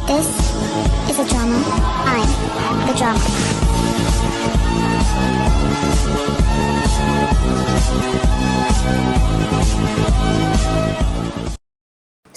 This is a drama. I'm the drama.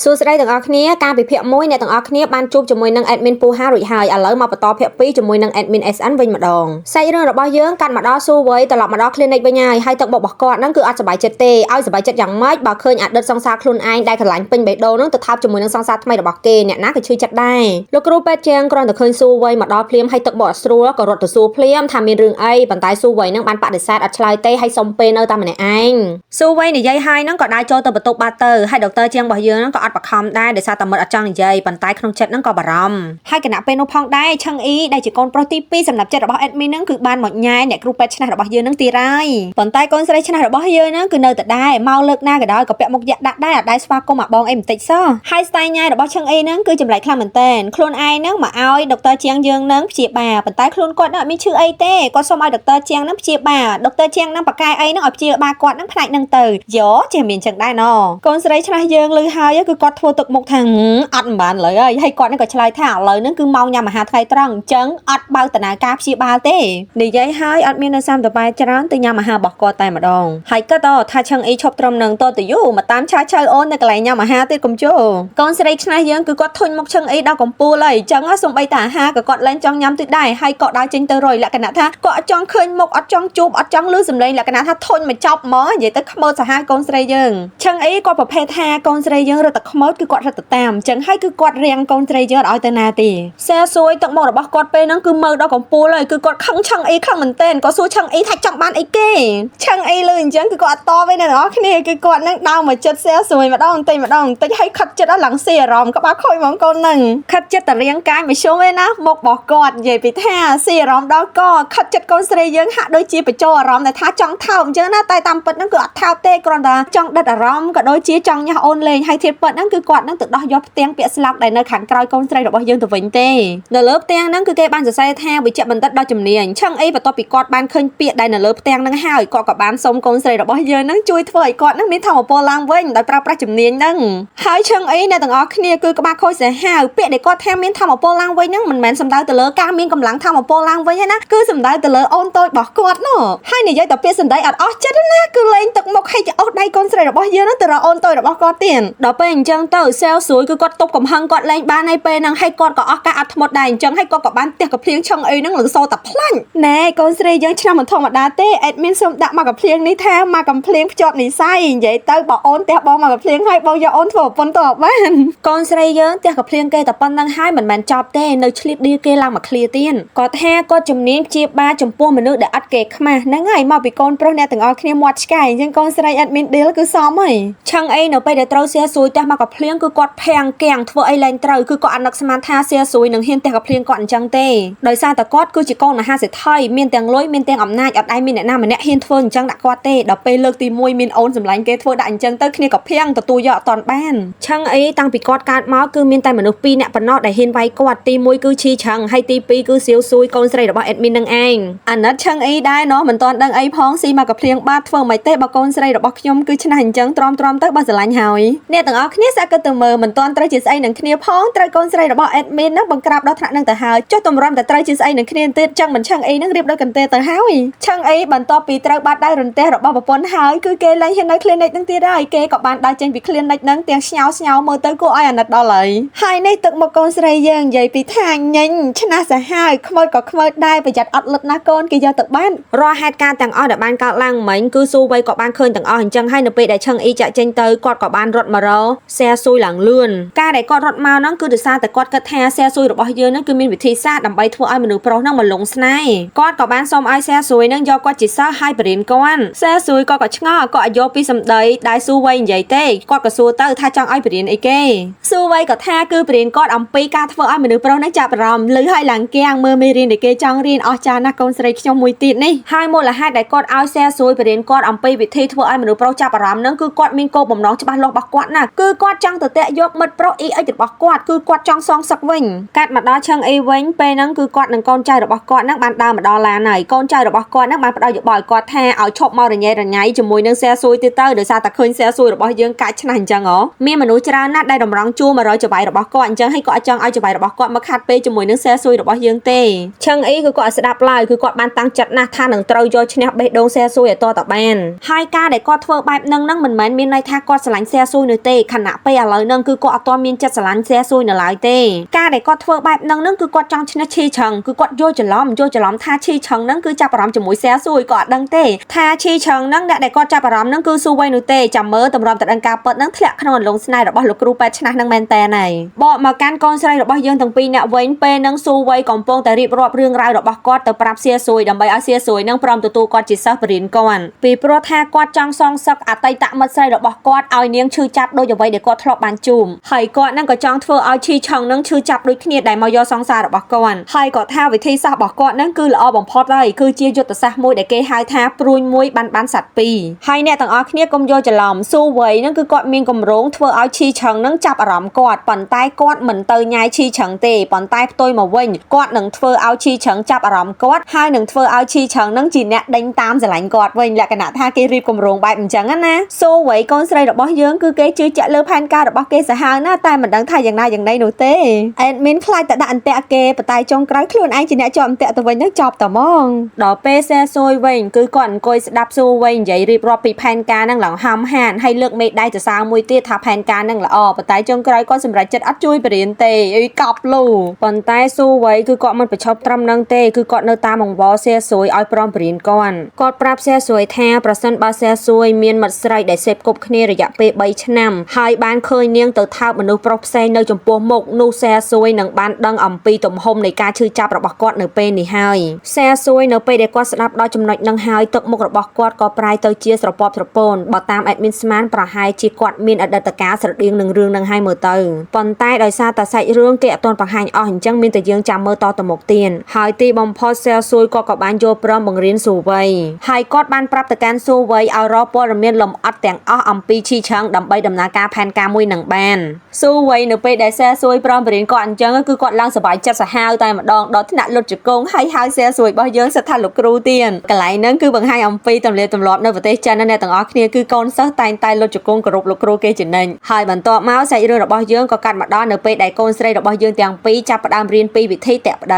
សួស្តីទាំងអស់គ្នាការពិភាក្សាមួយអ្នកទាំងអស់គ្នាបានជួបជាមួយនឹង admin ពូហារួចហើយឥឡូវមកបន្តភាគ2ជាមួយនឹង admin SN វិញម្ដងសាច់រឿងរបស់យើងកាត់មកដល់ស៊ូវ័យត្រឡប់មកដល់ clinic វិញហើយហើយទឹកបុករបស់គាត់ហ្នឹងគឺអត់សប្បាយចិត្តទេឲ្យសប្បាយចិត្តយ៉ាងម៉េចបើឃើញអតីតសង្សារខ្លួនឯងដែលកន្លាញ់ពេញបេះដូងហ្នឹងទៅថើបជាមួយនឹងសង្សារថ្មីរបស់គេអ្នកណាក៏ឈឺចិត្តដែរលោកគ្រូពេទ្យជាងគ្រាន់តែឃើញស៊ូវ័យមកដល់ភ្លាមហើយទឹកបុកអត់ស្រួលក៏រត់ទៅសួរភ្លាមថាមានរឿងអីប៉ុន្តែស៊ូវ័យហ្នឹងបានបដិសេធអត់ឆ្លើយទេហើយសុំពេលនៅតែម្នាក់ឯងស៊ូវ័យនិយាយហើយហ្នឹងក៏ដើរចូលទៅបន្ទប់បាត់ទៅហើយដុកទ័រជាងរបស់យើងហ្នឹងក៏អត់បខំដែរដោយសារតែមិត្តអត់ចង់និយាយប៉ុន្តែក្នុងចិត្តហ្នឹងក៏បារម្ភហើយគណៈពេលនោះផងដែរឆឹងអ៊ីដែលជាកូនប្រុសទី2សម្រាប់ចិត្តរបស់ admin ហ្នឹងគឺបានមកញ៉ែអ្នកគ្រូពេទ្យឆ្នះរបស់យើងហ្នឹងទីហើយប៉ុន្តែកូនស្រីឆ្នះរបស់យើងហ្នឹងគឺនៅតែដែរមកលើកណាក៏ដោយក៏ពាក់មុខយក្សដាក់ដែរអត់ដែរស្វាគមន៍អាបងអីបន្តិចសោះហើយស្ទាយញ៉ែរបស់ឆឹងអ៊ីហ្នឹងគឺចម្លែកខ្លាំងមែនតើខ្លួនឯងហ្នឹងមកឲ្យដុកទ័រជាងយើងហ្នឹងព្យាបាលប៉ុន្តែខ្លួនគាត់ហ្នឹងអត់មានឈឺអីទេគាត់សុំឲ្យដុកទ័រជាងហ្នឹងព្យាបាលដុកទ័រជាងហ្នឹងបកកែអីហ្នឹងឲ្យព្យាបាលគាត់ហ្នឹងផ្នែកហ្នឹងទៅយោចេះមានចឹងដែរណកូនស្រីឆ្នះយើងលឺហើយគឺគាត់ធ្វើទឹកមុខថាអត់មិនបានលើហើយហើយគាត់ហ្នឹងក៏ឆ្លើយថាឥឡូវហ្នឹងគឺម៉ោងញ៉ាំអាហារថ្ងៃត្រង់អញ្ចឹងអត់បើកដំណើរការព្យាបាលទេនិយាយហើយអត់មាននៅសាមតបែច្រើនទៅញ៉ាំអាហាររបស់គាត់តែម្ដងហើយក៏តថាឆឹងអ៊ីឈប់ត្រឹមនឹងតទៅយូមកតាមឆាឆៅអូននៅកន្លែងញ៉ាំអាហារទៀតកុំជោកូនស្រីឆ្នះយើងគឺគាត់ធុញមកឆឹងអ៊ីដល់កំពូលហើយអញ្ចឹងសំបីតាអាហារក៏គាត់លែងចង់ញ៉ាំទៀតដែរហើយក៏ដើរចេញទៅរយលក្ខណៈថាគាត់អត់ចង់ឃើញមុខអត់ចង់ជួបអត់ចង់ឮសំឡេងលក្ខណៈថាធុញមកចប់ហ្មងនិយាយទៅខ្មោចសាហាវកូនស្រីយើងឆឹងអ៊ីគាត់ប្រភេទថាកូនស្រីយើងរត់តែខ្មោចគឺគាត់រត់ទៅតាមអញ្ចឹងហើយគឺគាត់រៀងកូនស្រីយើងអត់ឲ្យទៅណាទេសែសួយទឹកមុខរបស់គាត់ពេលហ្នឹងគឺមើលដល់កំពូលហើយគឺគាត់ខឹងឆឹងអ៊ីខ្លាំងមែនទែនគាត់សួរឆឹងអ៊ីថាចង់បានអីគេឆឹងអ៊ីលឺអញ្ចឹងគឺគាត់អត់តបទេអ្នកនរគ្នាគឺគាត់ហ្នឹងដើរមកចិត្តសែសួយម្ដងបន្តិចម្ដងបន្តិចហើយខិតចិត្តដល់ឡើងស៊ីអារម្មណ៍ក្បាលខូចហ្មងកូនហ្នឹងខិតចិត្តតែរាងកាយមធ្យមឯណាមុខរបស់គាត់និយាយពីថាស៊ីអារម្មណ៍ដល់កខិតចិត្តកូនស្រីយើងហាក់ដូចជាបញ្ចូលអារម្មណ៍ដែលថាចង់ថោបអញ្ចឹងណាតែតាមពិតហ្នឹងគឺអត់ថោបទេគ្រាន់តែចង់ដិតអារម្មណ៍ក៏ដូចជាចង់ញ៉ាំអូនលេងហើយធៀបពិតហ្នឹងគឺគាត់ហ្នឹងទៅដោះយកផ្ទាំងពាក្យស្លោកដែលនៅខាងក្រោយកូនស្រីរបស់យើងទៅវិញទេនៅលើផ្ទាំងហ្នឹងគឺគេបានសរសេរថាវិជ្ជបណ្ឌិតដ៏ជំនាញឆឹងអីបន្ទាប់ពីគាត់បានឃើញពាក្យដែលនៅលើផ្ទាំងហ្នឹងហើយគាត់ក៏បានសុំកូនស្រីរបស់យើងហ្នឹងជួយធ្វើឲ្យគាត់ហ្នឹងមានធម៌ពលឡើងវិញដោយប្រើប្រាស់ជំនាញហ្នឹងហើយឆឹងអីអ្នកទាំងអស់គ្នាគឺក្បាលខូចសាហាវពាក្យដែលគាត់ថាមានធម៌ពលឡើងវិញហ្នឹងមិនមែនសំដៅទៅលើការមានកម្លាំងធម៌ពលឡើងវិញទេណាគឺសំដៅទៅលើអូនតូចរបស់គាត់នោះហើយនិយាយតែពាក្យសម្ដីអត់អស់ចិត្តណាគឺលេងទឹកមុខឲ្យចោះដៃកូនស្រីរបស់យើងហ្នឹងទៅរកអូនតូចរបស់គាត់ទៀតដល់ពេលអញ្ចឹងទៅសែលស្រួយគឺគាត់ទប់កំហឹងគាត់លេងបានហើយពេលហ្នឹងហើយគាត់ក៏អស់ការអត់ធ្មត់ដែរអញ្ចឹងហើយគាត់ក៏បានផ្ទះកភ្លៀងឆឹងអីហ្នឹងលឺសូរតែផ្លាញ់ណែកូនស្រីយើងឆ្នាំមិនធម្មតាទេ admin សូមដាក់មកកភ្លៀងនេះថាមកកំភ្លៀងភ្ជាប់និស័យនិយាយទៅបើអូនផ្ទះបងមកកភ្លៀងហើយបងយកអូនធ្វើប្រពន្ធទៅអត់បានកូនស្រីយើងផ្ទះកភ្លៀងគេតែប៉ុណ្្នឹងហើយមិនមែនចប់ទេនៅឆ្លៀតឌីគេឡើងមកឃ្លាទៀតគាត់ថាគាត់ជំនាញព្យាបាលចំពោះមនុស្សដែលអត់គេខ្មាស់ហ្នឹងហើយមកពីកូនប្រុសអ្នកទាំងអស់គ្នាមាត់ឆ្កែអញ្ចឹងកូនស្រី admin deal គឺសមហើយឆឹងអីនៅពេលដែលត្រូវសៀសួយផ្ទះមកកភ្លៀងគឺគាត់ភាំងកៀងធ្វើអីលែងត្រូវគឺគាត់អត់នឹកស្មានថាសៀសួយនឹងហ៊ានផ្ទះកភ្លៀងគាត់អញ្ចឹងទេដោយសារតែគាត់គឺជាកូនមហាសេដ្ឋីមានទាំងលុយមានទាំងអំណាចអត់ឯងមានអ្នកណាម្នាក់ហ៊ានធ្វើអញ្ចឹងដាក់គាត់ទេដល់ពេលលើកទី1មានអូនសម្លាញ់គេធ្វើដាក់អញ្ចឹងទៅគ្នាក៏ភាំងទទួលយកអត់តាន់បានឆឹងអីតាំងពីគាត់កើតមកគឺមានតែមនុស្ស2នាក់ប៉ុណ្ណោះដែលហ៊ានវាយគាត់ទី1គឺឈីឆឹងហើយទី2គឺសៀវសួយកូនស្រីរបស់ admin នឹងឯងអាណិតឆឹងអីដែរណោះមិនតាន់ដឹងអីផងស៊ីមកកភ្លៀងបាតធ្វើមិនទេបើកូនស្រីរបស់ខ្ញុំគឺឆ្នះអញ្ចឹងទ្រាំទ្រាំទៅបើស្រឡាញ់ហើយអ្នកទាំងអស់គ្នាសាកគិតទៅមើលមិនតាន់ត្រូវជាស្អីនឹងគ្នាផងត្រូវកូនស្រីរបស់ admin ហ្នឹងបង្ក្រាបដល់ថ្នាក់នឹងទៅហើយចុះតម្រាំតែត្រូវជាស្អីនឹងគ្នាទៀតចឹងមិនឆឹងអីហ្នឹងរៀបដូចកន្ទេទៅហើយឆឹងអីបន្ទាប់ពីត្រូវបាត់ដៃរន្ទះរបស់ប្រពន្ធហើយគឺគេលែងហ៊ាននៅ clinic ហ្នឹងទៀតហើយគេក៏បានដើរចេញពី clinic ហ្នឹងទាំងស្ញោស្ញោមើលទៅគួរឲ្យអាណិតដល់ហើយហើយនេះទឹកមកកូនស្រីយើងនិយាយពីថាញញឆ្នះសាហាវខ្មោចក៏ខ្មោចដែរប្រយ័ត្នអត់លិតណាកូនគេយកទៅបានរាល់ហេតុការណ៍ទាំងអស់ដែលបានកើតឡើងមិញគឺស៊ូវ័យក៏បានឃើញទាំងអស់អញ្ចឹងហើយនៅពេលដែលឆឹងអ៊ីចាក់ចេញទៅគាត់ក៏បានរត់មករសែស៊ុយឡើងលឿនការដែលគាត់រត់មកហ្នឹងគឺដោយសារតែគាត់គិតថាសែស៊ុយរបស់យើងហ្នឹងគឺមានវិធីសាស្ត្រដើម្បីធ្វើឲ្យមនុស្សប្រុសហ្នឹងមកលងស្នេហ៍គាត់ក៏បានសុំឲ្យសែស៊ុយហ្នឹងយកគាត់ជាសិស្សហើយបរៀនគាត់សែស៊ុយគាត់ក៏ឆ្ងល់គាត់អត់យកពីសម្ដីដែលស៊ូវ័យនិយាយទេគាត់ក៏សួរទៅថាចង់ឲ្យបរៀនអីគេស៊ូវ័យក៏ថាគឺបរៀនគាត់អំពីការធ្វើឲ្យមនុស្សប្រុសហ្នឹងចាប់អារម្មណ៍ឮឲ្យឡើងគៀងមើលមេរៀនដែលគេចង់រៀនអស់ចាណាស់កូនស្រីខ្ញុំមួយទៀតនេះហើយមូលហេតុដែលគាត់ឲ្យសែស៊ុយបរៀនគាត់អំពីវិធីធ្វើឲ្យមនុស្សប្រុសចាប់អារម្មណ៍ហ្នឹងគឺគាត់មានគោលបំណងច្បាស់លាស់របស់គាត់ណាគឺ គាត់ចង់ទៅតាក់យកមិត្តប្រុស EX របស់គាត់គឺគាត់ចង់សងសឹកវិញកាត់មកដល់ឆឹងអីវិញពេលហ្នឹងគឺគាត់នឹងកូនចៅរបស់គាត់ហ្នឹងបានដើរមកដល់ឡានហើយកូនចៅរបស់គាត់ហ្នឹងបានផ្ដល់យោបល់ឲ្យគាត់ថាឲ្យឈប់មករញ៉េរញ៉ៃជាមួយនឹងសែសួយទៀតទៅដោយសារតែឃើញសែសួយរបស់យើងកាច់ឆ្នះអញ្ចឹងហ៎មានមនុស្សច្រើនណាស់ដែលតម្រង់ជួរមករកចៅរបស់គាត់អញ្ចឹងហើយគាត់អត់ចង់ឲ្យចៅរបស់គាត់មកខាត់ពេលជាមួយនឹងសែសួយរបស់យើងទេឆឹងអីគឺគាត់ស្ដាប់ឡើយគឺគាត់បានតាំងចិត្តណាស់ថានឹងត្រូវយកឈ្នះបេះដូងសែសួយឲ្យតតបានហើយការដែលគាត់ធ្វើបែបហ្នឹងហ្នឹងមិនមែនមានន័យថាគាត់ស្រឡាញ់សែសួយនោះទេខណៈពេលឥឡូវហ្នឹងគឺគាត់អត់ទាន់មានចិត្តស្រឡាញ់សែសួយនៅឡើយទេការដែលគាត់ធ្វើបែបហ្នឹងហ្នឹងគឺគាត់ចង់ឈ្នះឈីឆឹងគឺគាត់យល់ច្រឡំយល់ច្រឡំថាឈីឆឹងហ្នឹងគឺចាប់អារម្មណ៍ជាមួយសែសួយគាត់អត់ដឹងទេថាឈីឆឹងហ្នឹងអ្នកដែលគាត់ចាប់អារម្មណ៍ហ្នឹងគឺស៊ូវៃនោះទេចាំមើលតម្រាំតដឹងការពិតហ្នឹងធ្លាក់ក្នុងអន្លង់ស្នេហ៍របស់លោកគ្រូពេទ្យឆ្នះហ្នឹងមែនតើហើយបកមកកាន់កូនស្រីរបស់យើងទាំងពីរអ្នកវិញពេលហ្នឹងស៊ូវៃកំពុងតែរៀបរាប់រឿងរ៉ាវរបស់គាត់ទៅប្រាប់សៀសួយដើម្បីឲ្យសៀសួយនឹងព្រមទទួលគាត់ជាសិស្សបរិញ្ញាគាត់ពីព្រោះថាគាត់ចង់សងសឹកអតីតមិត្តស្រីរបស់គាត់ឲ្យនាងឈឺចាប់ដូចអ្វីដែលគាត់ធ្លាប់បានជួបហើយគាត់នឹងក៏ចង់ធ្វើឲ្យឈីឆឹងនឹងឈឺចាប់ដូចគ្នាដែលមកយកសង្សាររបស់គាត់ហើយគាត់ថាវិធីសាស្ត្ររបស់គាត់នឹងគឺល្អបំផុតហើយគឺជាយុទ្ធសាស្ត្រមួយដែលគេហៅថាព្រួញមួយបានបានសត្វពីរហើយអ្នកទាំងអស់គ្នាកុំយកច្រឡំស៊ូវៃនឹងគឺគាត់មានកម្រងធ្វើឲ្យឈីឆឹងនឹងចាប់អារម្មណ៍គាត់ប៉ុន្តែគាត់មិនទៅញ៉ាយឈីឆឹងទេប៉ុន្តែផ្ទុយមកវិញគាត់នឹងធ្វើឲ្យឈីឆឹងចាប់អារម្មណ៍គាត់ហើយនឹងធ្វើឲ្យឈីឆឹងនឹងជាអ្នកដេញតាមស្រឡាញ់គាត់វិញលក្ខណៈថាគេរៀបកម្រងបែបអញ្ចឹងណាស៊ូវៃកូនស្រីរបស់យើងគឺគេជឿជាក់លើផែនការរបស់គេសាហាវណាតែមិនដឹងថាយ៉ាងណាយ៉ាងណីនោះទេអេដមីនខ្លាចតែដាក់អន្ទាក់គេប៉ុន្តែចុងក្រោយខ្លួនឯងជាអ្នកជាប់អន្ទាក់ទៅវិញនឹងចប់តែហ្មងដល់ពេលសែសួយវិញគឺគាត់អង្គុយស្ដាប់ស៊ូវៃនិយាយរៀបរាប់ពីផែនការនឹងឡើងហំហានហើយលើកមេដៃសរសើរមួយទៀតថាផែនការនឹងល្អប៉ុន្តែចុងក្រោយគាត់សម្រេចចិត្តអត់ជួយបរៀនទេអីកប់លូប៉ុន្តែស៊ូវៃគឺគាត់មិនប្រឈប់ត្រឹមនឹងទេគឺគាត់នៅតាមអង្វរសែសួយឲ្យព្រមបរៀនគាត់គាត់ប្រាប់សែសួយថាប្រសិនបើសែសួយមានមិត្តស្រីដែលសេពគប់គ្នារយៈពេល3ឆ្នាំហើយបានឃើញនាងទៅថើបមនុស្សប្រុសផ្សេងនៅចំពោះមុខនោះសែសួយនឹងបានដឹងអំពីទំហំនៃការឈឺចាប់របស់គាត់នៅពេលនេះហើយសែសួយនៅពេលដែលគាត់ស្ដាប់ដល់ចំណុចនឹងហើយទឹកមុខរបស់គាត់ក៏ប្រែទៅជាស្រពប់ស្រពោនបើតាមអេដមីនស្មានប្រហែលជាគាត់មានអតីតកាលស្រដៀងនឹងរឿងនឹងហើយមើលទៅប៉ុន្តែដោយសារតែសាច់រឿងគេអត់ទាន់បង្ហាញអស់អញ្ចឹងមានតែយើងចាំមើលតទៅមុខទៀតហើយទីបំផុតសែសួយគាត់ក៏បានយល់ព្រមបង្រៀនស៊ូវៃហើយគាត់បានប្រាប់ទៅកាន់ស៊ូវៃឲ្យរកព័ត៌មានលម្អិតទាំងអស់អំពីឈីឆឹងដើម្បីដំណើរការផែនការមួយនឹងបានស៊ូវៃនៅពេលដែលសែសួយព្រមបរៀនគាត់អញ្ចឹងគឺគាត់ឡើងសប្បាយចិត្តសាហាវតែម្ដងដល់ថ្នាក់លុតជង្គង់ហើយហៅសែសួយរបស់យើងសិតថាលោកគ្រូទៀតកន្លែងហ្នឹងគឺបង្ហាញអំពីទំនៀមទម្លាប់នៅប្រទេសចិនណាអ្នកទាំងអស់គ្នាគឺកូនសិស្សតែងតែលុតជង្គង់គោរពលោកគ្រូគេជានិច្ចហើយបន្ទាប់មកសាច់រឿងរបស់យើងក៏កាត់មកដល់នៅពេលដែលកូនស្រីរបស់យើងទាំងពីរចាប់ផ្ដើមរៀនពីវិធីតាក់ប្តី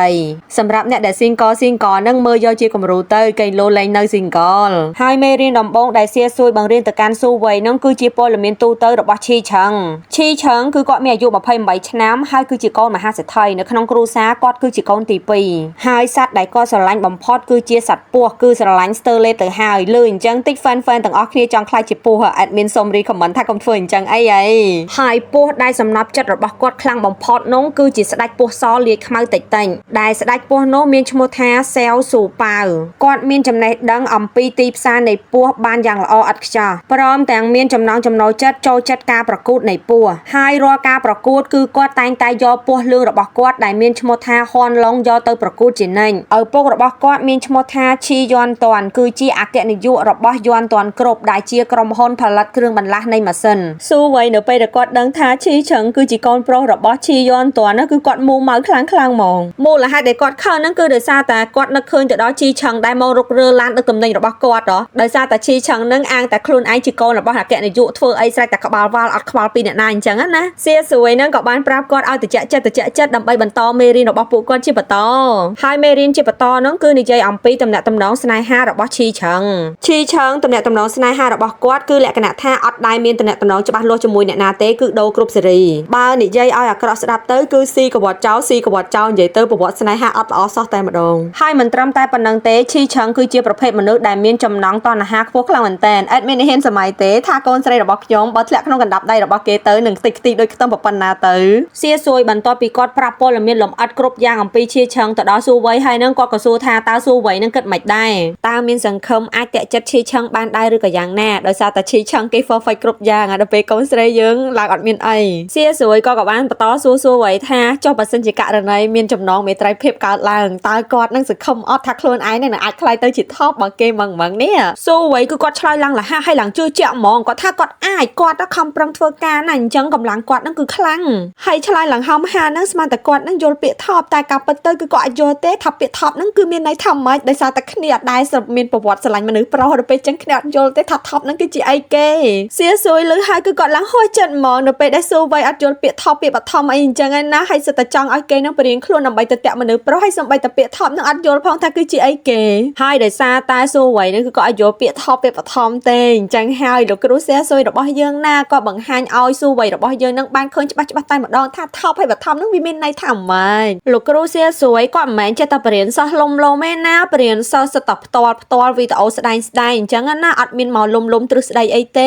សម្រាប់អ្នកដែល single single ហ្នឹងមើលយកជាគំរូទៅកេងលោលែងនៅ single ហើយមេរៀនដំបូងដែលសៀសួយបង្រៀនទៅកាន់ស៊ូវៃហ្នឹងគឺជាព័ត៌មានទូទៅរបស់ឈីឆឹងឈីឆឹងគឺគាត់មានអាយុ28ឆ្នាំហើយគឺជាកូនមហាសេដ្ឋីនៅក្នុងគ្រួសារគាត់គឺជាកូនទី2ហើយសត្វដែលគាត់ស្រឡាញ់បំផុតគឺជាសត្វពស់គឺស្រឡាញ់ស្ទើរលេបទៅហើយលឺអញ្ចឹងតិច fan fan ទាំងអស់គ្នាចង់ខ្លាចជាពស់ admin សុំ recommend ថាកុំធ្វើអញ្ចឹងអីអីហើយពស់ដែលសំណប់ចិត្តរបស់គាត់ខ្លាំងបំផុតនោះគឺជាស្ដេចពស់សលាយខ្មៅតិចតិចដែលស្ដេចពស់នោះមានឈ្មោះថាសែវស៊ូប៉ាវគាត់មានចំណេះដឹងអំពីទីផ្សារនៃពស់បានយ៉ាងល្អឥតខ្ចោះព្រមទាំងមានចំណង់ចំណូលចិត្តចូលចិត្តការប្រកួតនៃពស់ហើយរាល់ការប្រកួតគឺគាត់តែងតែយកពស់លឿងរបស់គាត់ដែលមានឈ្មោះថាហ៊ាន់ឡុងយកទៅប្រកួតជានិច្ចឪពុករបស់គាត់មានឈ្មោះថាឈីយន់តាន់គឺជាអគ្គនាយករបស់យន់តាន់គ្រប់ដែលជាក្រុមហ៊ុនផលិតគ្រឿងបន្លាស់នៃម៉ាស៊ីនស៊ូវៃនៅពេលដែលគាត់ដឹងថាឈីឆឹងគឺជាកូនប្រុសរបស់ឈីយន់តាន់គឺគាត់មួម៉ៅខ្លាំងខ្លាំងហ្មងមូលហេតុដែលគាត់ខឹងហ្នឹងគឺដោយសារតែគាត់នឹកឃើញទៅដល់ឈីឆឹងដែលមករុករើឡានដឹកទំនិញរបស់គាត់ដោយសារតែឈីឆឹងហ្នឹងអាងតែខ្លួនឯងជាកូនរបស់អគ្គនាយកធ្វើអីស្រេចតែក្បាលវ៉ាល់អត់ខ្វល់ពីអ្នកណាអញ្ចឹងណាសៀសួយហ្នឹងក៏បានប្រាប់គាត់ឲ្យតិចចិត្តតិចចិត្តដើម្បីបន្តមេរៀនរបស់ពួកគាត់ជាបន្តហើយមេរៀនជាបន្តហ្នឹងគឺនិយាយអំពីទំនាក់ទំនងស្នេហារបស់ឈីឆឹងឈីឆឹងទំនាក់ទំនងស្នេហារបស់គាត់គឺលក្ខណៈថាអត់ដែលមានទំនាក់ទំនងច្បាស់លាស់ជាមួយអ្នកណាទេគឺដូរគ្រប់សេរីបើនិយាយឲ្យអាក្រក់ស្ដាប់ទៅគឺស៊ីកវត្តចោលស៊ីកវត្តចោលនិយាយទៅប្រវត្តិស្នេហាអត់ល្អសោះតែម្ដងហើយមិនត្រឹមតែប៉ុណ្្នឹងទេឈីឆឹងគឺជាប្រភេទមនុស្សដែលមានចំណង់តណ្ហាខ្ពស់ខ្លាំងមែនតើអត់មានហ៊ានសម័យទេថាកូនស្រីរបស់ខ្ញុំបើធ្លាក់ក្នុងកណ្ដាប់ដៃរបស់គេទៅនឹងខ្ទេចខ្ទីដូចខ្ទឹមប៉ុណ្ណាទៅសៀសួយបន្ទាប់ពីគាត់ប្រាប់ព័ត៌មានលម្អិតគ្រប់យ៉ាងអំពីឈីឆឹងទៅដល់ស៊ូវៃហើយនឹងគាត់ក៏សួរថាតើស៊ូវៃនឹងគិតមិនដែរតើមានសង្ឃឹមអាចតាក់ចិត្តឈីឆឹងបានដែរឬក៏យ៉ាងណាដោយសារតែឈីឆឹងគេ perfect គ្រប់យ៉ាងដល់ពេលកូនស្រីយើងឡើងអត់មានអីសៀសួយក៏បានបន្តសួរស៊ូវៃថាចុះបើសិនជាករណីមានចំណងមេត្រីភាពកើតឡើងតើគាត់នឹងសង្ឃឹមអត់ថាខ្លួនឯងនឹងអាចក្លាយទៅជាថប់បើគេម៉ងម៉ងនេះស៊ូវៃគឺគាត់ឆ្លើយឡើងលះហើយឡើងជឿជាក់ហ្មងគាត់ថាគាត់អាចគាត់ខំប្រឹង ប្រឹងធ្វើការណាអញ្ចឹងកម្លាំងគាត់ហ្នឹងគឺខ្លាំងហើយឆ្លើយឡើងហោមហាហ្នឹងស្មានតែគាត់ហ្នឹងយល់ពាក្យថប់តែការពិតទៅគឺគាត់អត់យល់ទេថាពាក្យថប់ហ្នឹងគឺមានន័យថាម៉េចដោយសារតែគ្នាអត់ដែលមានប្រវត្តិស្រឡាញ់មនុស្សប្រុសដល់ពេលចឹងគ្នាអត់យល់ទេថាថប់ហ្នឹងគឺជាអីគេសៀសួយលឺហើយគឺគាត់ឡើងហួសចិត្តហ្មងនៅពេលដែលស៊ូវ័យអត់យល់ពាក្យថប់ពាក្យបឋមអីអញ្ចឹងឯណាហើយសិតតែចង់ឲ្យគេនឹងបរៀនខ្លួនដើម្បីទៅតាក់មនុស្សប្រុសហើយសំបីតែពាក្យថប់នឹងអត់យល់ផងថាគឺជាអីគេហើយដោយសារតែស៊ូវ័យនឹងគឺគាត់អត់យល់ពាក្យថប់ពាក្យបឋមទេអញ្ចឹងហើយលោកគ្រូសៀសួយរបស់យើងណាក៏បង្ហាញឲ្យស៊ូវ័យរបស់យើងនឹងបានឃើញច្បាស់ច្បាស់តែម្ដងថាថប់ហើយបឋមនឹងវាមានន័យថាម៉េចលោកគ្រូសៀសួយគាត់មិនមែនចេះតែបរៀនសិស្សលំលំទេណាបរៀនសិស្សសិតតែផ្ទាល់ផ្ទាល់វីដេអូស្ដែងស្ដែងអញ្ចឹងណាអត់មានមកលំលំទ្រឹស្ដីអីទ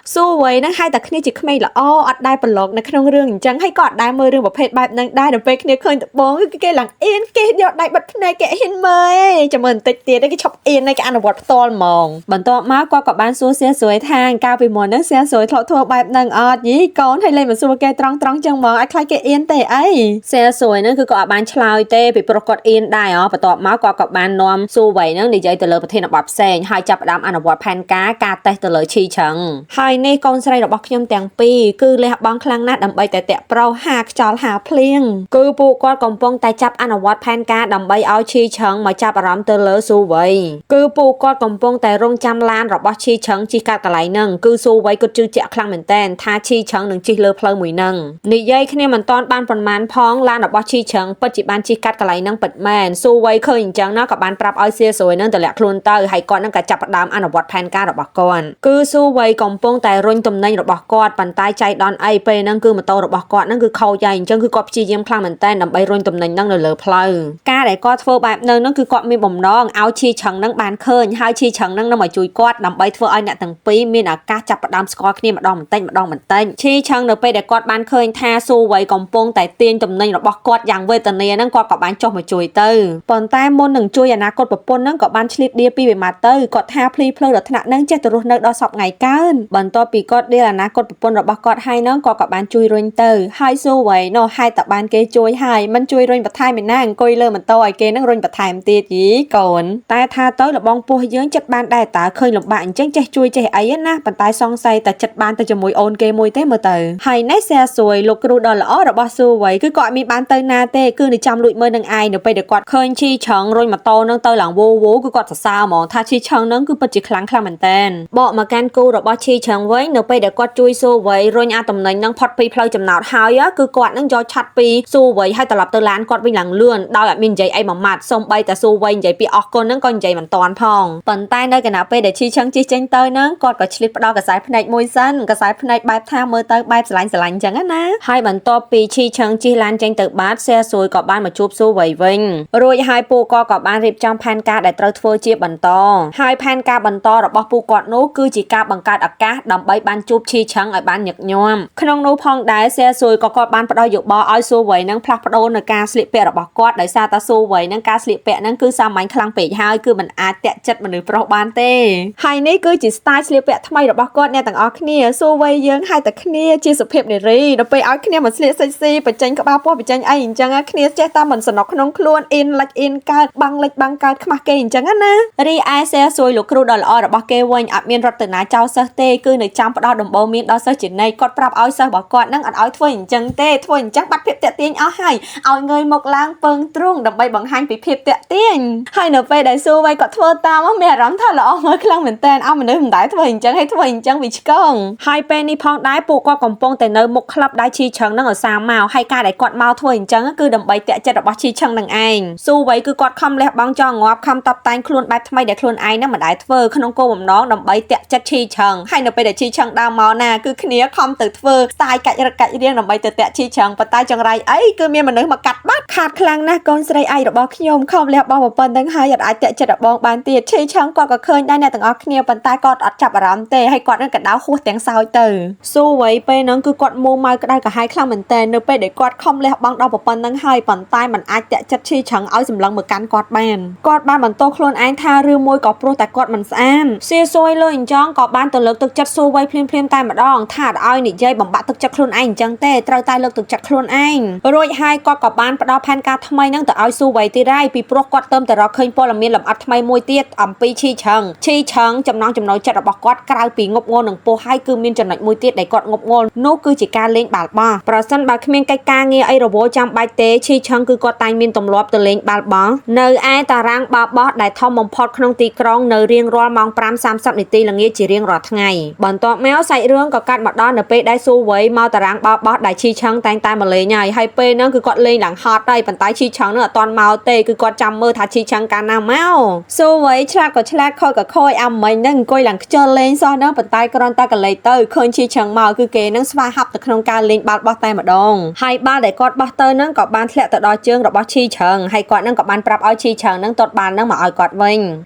េស៊ូវ័យនឹងឲ្យតែគ្នាជាក្មេងល្អអត់ដែលប្រឡងនៅក្នុងរឿងអញ្ចឹងហើយក៏អត់ដែលមើលរឿងប្រភេទបែបហ្នឹងដែរដល់ពេលគ្នាឃើញដបងគឺគេឡើងអៀនគេយកដៃបិទភ្នែកគេហ៊ានមើលឯងចាំមើលបន្តិចទៀតគេឈប់អៀនហើយគេអនុវត្តផ្ទាល់ហ្មងបន្ទាប់មកគាត់ក៏បានសួរសៀសួយថាកាលពីមុនហ្នឹងសៀសួយធ្លាប់ធ្វើបែបហ្នឹងអត់យីកូនហើយលេងមកសួរគេត្រង់ត្រង់ចឹងហ្មងឲ្យខ្លាចគេអៀនទេអីសៀសួយហ្នឹងគឺក៏អត់បានឆ្លើយទេពីព្រោះគាត់អៀនដែរហ៎បន្ទាប់មកគាត់ក៏បាននាំស៊ូវ័យហ្នឹងនិយាយទៅលើប្រធានបទផ្សេងហើយចាប់ផ្ដើមអនុវត្តផែនការការតេស្តទៅលើឈីឆឹងហើយនេះកូនស្រីរបស់ខ្ញុំទាំងពីរគឺលះបង់ខ្លាំងណាស់ដើម្បីតែតាក់ប្រុសហាខ្យល់ហាភ្លៀងគឺពួកគាត់កំពុងតែចាប់អនុវត្តផែនការដើម្បីឲ្យឈីឆឹងមកចាប់អារម្មណ៍ទៅលើស៊ូវ័យគឺពួកគាត់កំពុងតែរងចាំឡានរបស់ឈីឆឹងជិះកាត់កន្លែងហ្នឹងគឺស៊ូវ័យគាត់ជឿជាក់ខ្លាំងមែនតើថាឈីឆឹងនឹងជិះលើផ្លូវមួយហ្នឹងនិយាយគ្នាមិនតាន់បានប៉ុន្មានផងឡានរបស់ឈីឆឹងពិតជាបានជិះកាត់កន្លែងហ្នឹងពិតមែនស៊ូវ័យឃើញអញ្ចឹងណាក៏បានប្រាប់ឲ្យសៀស្រួយនឹងតម្លាក់ខ្លួនទៅហើយគាត់នឹងក៏ចាប់ផ្ដើមអនុវត្តផែនការរបស់គាត់គឺស៊ូវ័យកំពុងតែរុញទំនិញរបស់គាត់ប៉ុន្តែចៃដន្យអីពេលហ្នឹងគឺម៉ូតូរបស់គាត់ហ្នឹងគឺខូចហើយអញ្ចឹងគឺគាត់ព្យាយាមខ្លាំងមែនតើដើម្បីរុញទំនិញហ្នឹងនៅលើផ្លូវការដែលគាត់ធ្វើបែបហ្នឹងគឺគាត់មានបំណងឲ្យឈីឆឹងហ្នឹងបានឃើញហើយឈីឆឹងហ្នឹងនឹងមកជួយគាត់ដើម្បីធ្វើឲ្យអ្នកទាំងពីរមានឱកាសចាប់ផ្ដើមស្គាល់គ្នាម្ដងបន្តិចម្ដងបន្តិចឈីឆឹងនៅពេលដែលគាត់បានឃើញថាស៊ូវ័យកំពុងតែទាញទំនិញរបស់គាត់យ៉ាងវេទនាហ្នឹងគាត់ក៏បានចុះមកជួយទៅប៉ុន្តែមុននឹងជួយអនាគតប្រពន្ធហ្នឹងក៏បានឆ្លៀតដៀពីវិមាទៅគាត់ថាភ្លីភ្លើដល់ថ្នាក់ហ្នឹងចេះតែរស់នៅដល់សពថ្ងៃកើនបន្ទាប់ពីគាត់ដៀលអនាគតប្រពន្ធរបស់គាត់ហើយហ្នឹងគាត់ក៏បានជួយរុញទៅហើយស៊ូវ័យនោះហើយតែបានគេជួយហើយមិនជួយរុញបន្ថែមឯណាអង្គុយលើម៉ូតូឲ្យគេហ្នឹងរុញបន្ថែមទៀតយីកូនតែថាទៅលបងពោះយើងចិត្តបានដែរតើឃើញលំបាកអញ្ចឹងចេះជួយចេះអីណាប៉ុន្តែសង្ស័យតែចិត្តបានទៅជាមួយអូនគេមួយទេមើលទៅហើយនេះសែសួយលោកគ្រូដ៏ល្អរបស់ស៊ូវ័យគឺគាត់អត់មានបានទៅណាទេគឺនៅចាំលួចមើលនឹងឯងនៅពេលដែលគាត់ឃើញឈីឆឹងរុញម៉ូតូនឹងទៅឡើងវូវូគឺគាត់សរសើរហ្មងថាឈីឆឹងនឹងគឺពិតជាខ្លាំងខ្លាំងមែនតើបកមកកាន់គូរបស់ឈីឆឹងវិញនៅពេលដែលគាត់ជួយស៊ូវ័យរុញអាតំណែងនឹងផុតពីផ្លូវចំណោតហើយគឺគាត់នឹងយកឆាត់ពីស៊ូវ័យហើយត្រឡប់ទៅឡានគាត់វិញឡើងលឿនដោយអត់មាននិយាយអីមួយម៉ាត់សូម្បីតែស៊ូវ័យនិយាយពីអស់គុណនឹងក៏និយាយមិនតាន់ផងប៉ុន្តែនៅខណៈពេលដែលឈីឆឹងជិះចេញទៅនឹងគាត់ក៏ឆ្លៀតផ្ដល់កសែភ្នែកមួយសិនកសែភ្នែកបែបថាមើលទៅបែបស្រឡាញ់ស្រឡាញ់អញ្ចឹងណាហើយបន្ទាប់ពីឈីឆឹងជិះឡានចេញទៅបាត់សែសួយក៏បានមកជួបស៊ូវ័យវិញរួចហើយពួកគាត់ក៏បានរៀបចំផែនការដែលត្រូវធ្វើជាបន្តហើយផែនការបន្តរបស់ពួកគាត់នោះគឺជាការបង្កើតឱកាសដើម្បីបានជួបឈីឆឹងឲ្យបានញឹកញាំក្នុងនោះផងដែរសែសួយក៏គាត់បានផ្ដល់យោបល់ឲ្យស៊ូវ័យនឹងផ្លាស់ប្ដូរនៅការស្លៀកពាក់របស់គាត់ដោយសារតែស៊ូវ័យនឹងការស្លៀកពាក់នឹងគឺសាមញ្ញខ្លាំងពេកហើយគឺមិនអាចតាក់ចិត្តមនុស្សប្រុសបានទេហើយនេះគឺជាស្ទាយស្លៀកពាក់ថ្មីរបស់គាត់អ្នកទាំងអស់គ្នាស៊ូវ័យយើងឲ្យតែគ្នាជាសុភាពនារីដល់ពេលឲ្យគ្នាមកស្លៀកសិចស៊ីបញ្ចេញក្បាលពោះបញ្ចេញអីអញ្ចឹងគ្នាចេះតែមិនសំណុកក្នុងខ្លួនអ៊ីនលិចអ៊ីនកើតបាំងលិចបាំងកើតខ្មាស់គេអញ្ចឹងណារីឯសែសួយលោកគ្រូដ៏ល្អរបស់គេវិញអត់មានរត់ទៅណាចោលសិស្សទេគឺនៅចាំផ្ដល់ដំបូន្មានដល់សិស្សជានិច្ចគាត់ប្រាប់ឲ្យសិស្សរបស់គាត់នឹងអត់ឲ្យធ្វើអញ្ចឹងទេធ្វើអញ្ចឹងបាត់ភាពតាក់ទាញអស់ហើយឲ្យងើយមុខឡើងពើងទ្រូងដើម្បីបង្ហាញពីភាពតាក់ទាញហើយនៅពេលដែលស៊ូវ័យគាត់ធ្វើតាមមានអារម្មណ៍ថាល្អមើលខ្លាំងមែនតើអោមនុស្សមិនដែលធ្វើអញ្ចឹងហើយធ្វើអញ្ចឹងវាឆ្កងហើយពេលនេះផងដែរពួកគាត់កំពុងតែនៅមុខក្លឹបដែលឈីឆឹងនឹងឧស្សាហ៍មកហើយការដែលគាត់មកធ្វើអញ្ចឹងគឺដើម្បីតាក់ចិត្តរបស់ឈីឆឹងនឹងឯងស៊ូវ័យគឺគាត់ខំលះបង់ចង់ងាប់ខំតបតែងខ្លួនបែបថ្មីដែលខ្លួនឯងនឹងមិនដែលធ្វើក្នុងគោលបំណងដើម្បីតាក់ចិត្តឈីឆឹងហើយនៅពេលដែលឈីឆឹងដើរមកណាគឺគ្នាខំទៅធ្វើស្ទាយកាច់រឹកកាច់រៀងដើម្បីទៅតាក់ឈីឆឹងប៉ុន្តែចង្រៃអីគឺមានមនុស្សមកកាត់បាត់ខាតខ្លាំងណាស់កូនស្រីឯងរបស់ខ្ញុំខំលះបង់ប៉ុណ្្នឹងហើយអត់អាចតាក់ចិត្តរបស់បងបានទៀតឈីឆឹងគាត់ក៏ឃើញដែរអ្នកទាំងអស់គ្នាប៉ុន្តែគាត់អត់ចាប់អារម្មណ៍ទេហើយគាត់នឹងកដៅហួសទាំងសោយទៅស៊ូវ័យពេលហ្នឹងគឺគាត់មួម៉ៅក្តៅក្រហាយខ្លាំងមែនតើនៅពេលដែលគាត់ខំលះបង់ដល់ប៉ុណ្្នឹងហើយប៉ុន្តែมันអាចតាក់ចិត្តឈីឆឹងឲ្យសម្លឹងមកកាន់គាត់បានគាត់បានបន្ទោសខ្លួនឯងថាឬមួយក៏ព្រោះតែគាត់មិនស្អាតសៀសួយលើអញ្ចឹងក៏បានទៅលើកទឹកចិត្តស៊ូវ័យភ្លាមៗតែម្ដងថាអត់ឲ្យនិយាយបំបាក់ទឹកចិត្តខ្លួនឯងអញ្ចឹងទេត្រូវតែលើកទឹកចិត្តខ្លួនឯងរួចហើយគាត់ក៏បានផ្ដល់ យកផែនការថ្មីហ្នឹងទៅឲ្យស៊ូវៃទៀតហើយពីព្រោះគាត់ទៅតែរកឃើញព័ត៌មានលម្អិតថ្មីមួយទៀតអំពីឈីឆឹងឈីឆឹងចំណងចំណូលចិត្តរបស់គាត់ក្រៅពីងប់ងល់នឹងពោះហើយគឺមានចំណុចមួយទៀតដែលគាត់ងប់ងល់នោះគឺជាការលេងបាល់បោះប្រសិនបើគ្មានកិច្ចការងារអីរវល់ចាំបាច់ទេឈីឆឹងគឺគាត់តែងមានទម្លាប់ទៅលេងបាល់បោះនៅឯតារាងបាល់បោះដែលធំបំផុតក្នុងទីក្រុងនៅរៀងរាល់ម៉ោង5:30នាទីល្ងាចជារៀងរាល់ថ្ងៃបន្ទាប់មកសាច់រឿងក៏កាត់មកដល់នៅពេលដែលស៊ូវៃមកតារាងបាល់បោះដែលឈីឆឹងតែងតែមកលេងហើយហើយពេលហ្នឹងគឺគាត់លេងឡើងហត់ហើយប៉ុន្តែឈីឆឹងនឹងអត់ទាន់មកទេគឺគាត់ចាំមើលថាឈីឆឹងកាលណាមកស៊ូវៃឆ្លាតក៏ឆ្លាតខូចក៏ខូចអាមិញហ្នឹងអង្គុយឡើងខ្ជិលលេងសោះហ្នឹងប៉ុន្តែគ្រាន់តែកលេចទៅឃើញឈីឆឹងមកគឺគេនឹងស្វាហាប់ទៅក្នុងការលេងបាល់បោះតែម្ដងហើយបាល់ដែលគាត់បោះទៅហ្នឹងក៏បានធ្លាក់ទៅដល់ជើងរបស់ឈីឆឹងហើយគាត់ហ្នឹងក៏បានប្រាប់ឲ្យឈីឆឹងហ្នឹងទាត់បាល់ហ្នឹងមកឲ្យគាត់វិ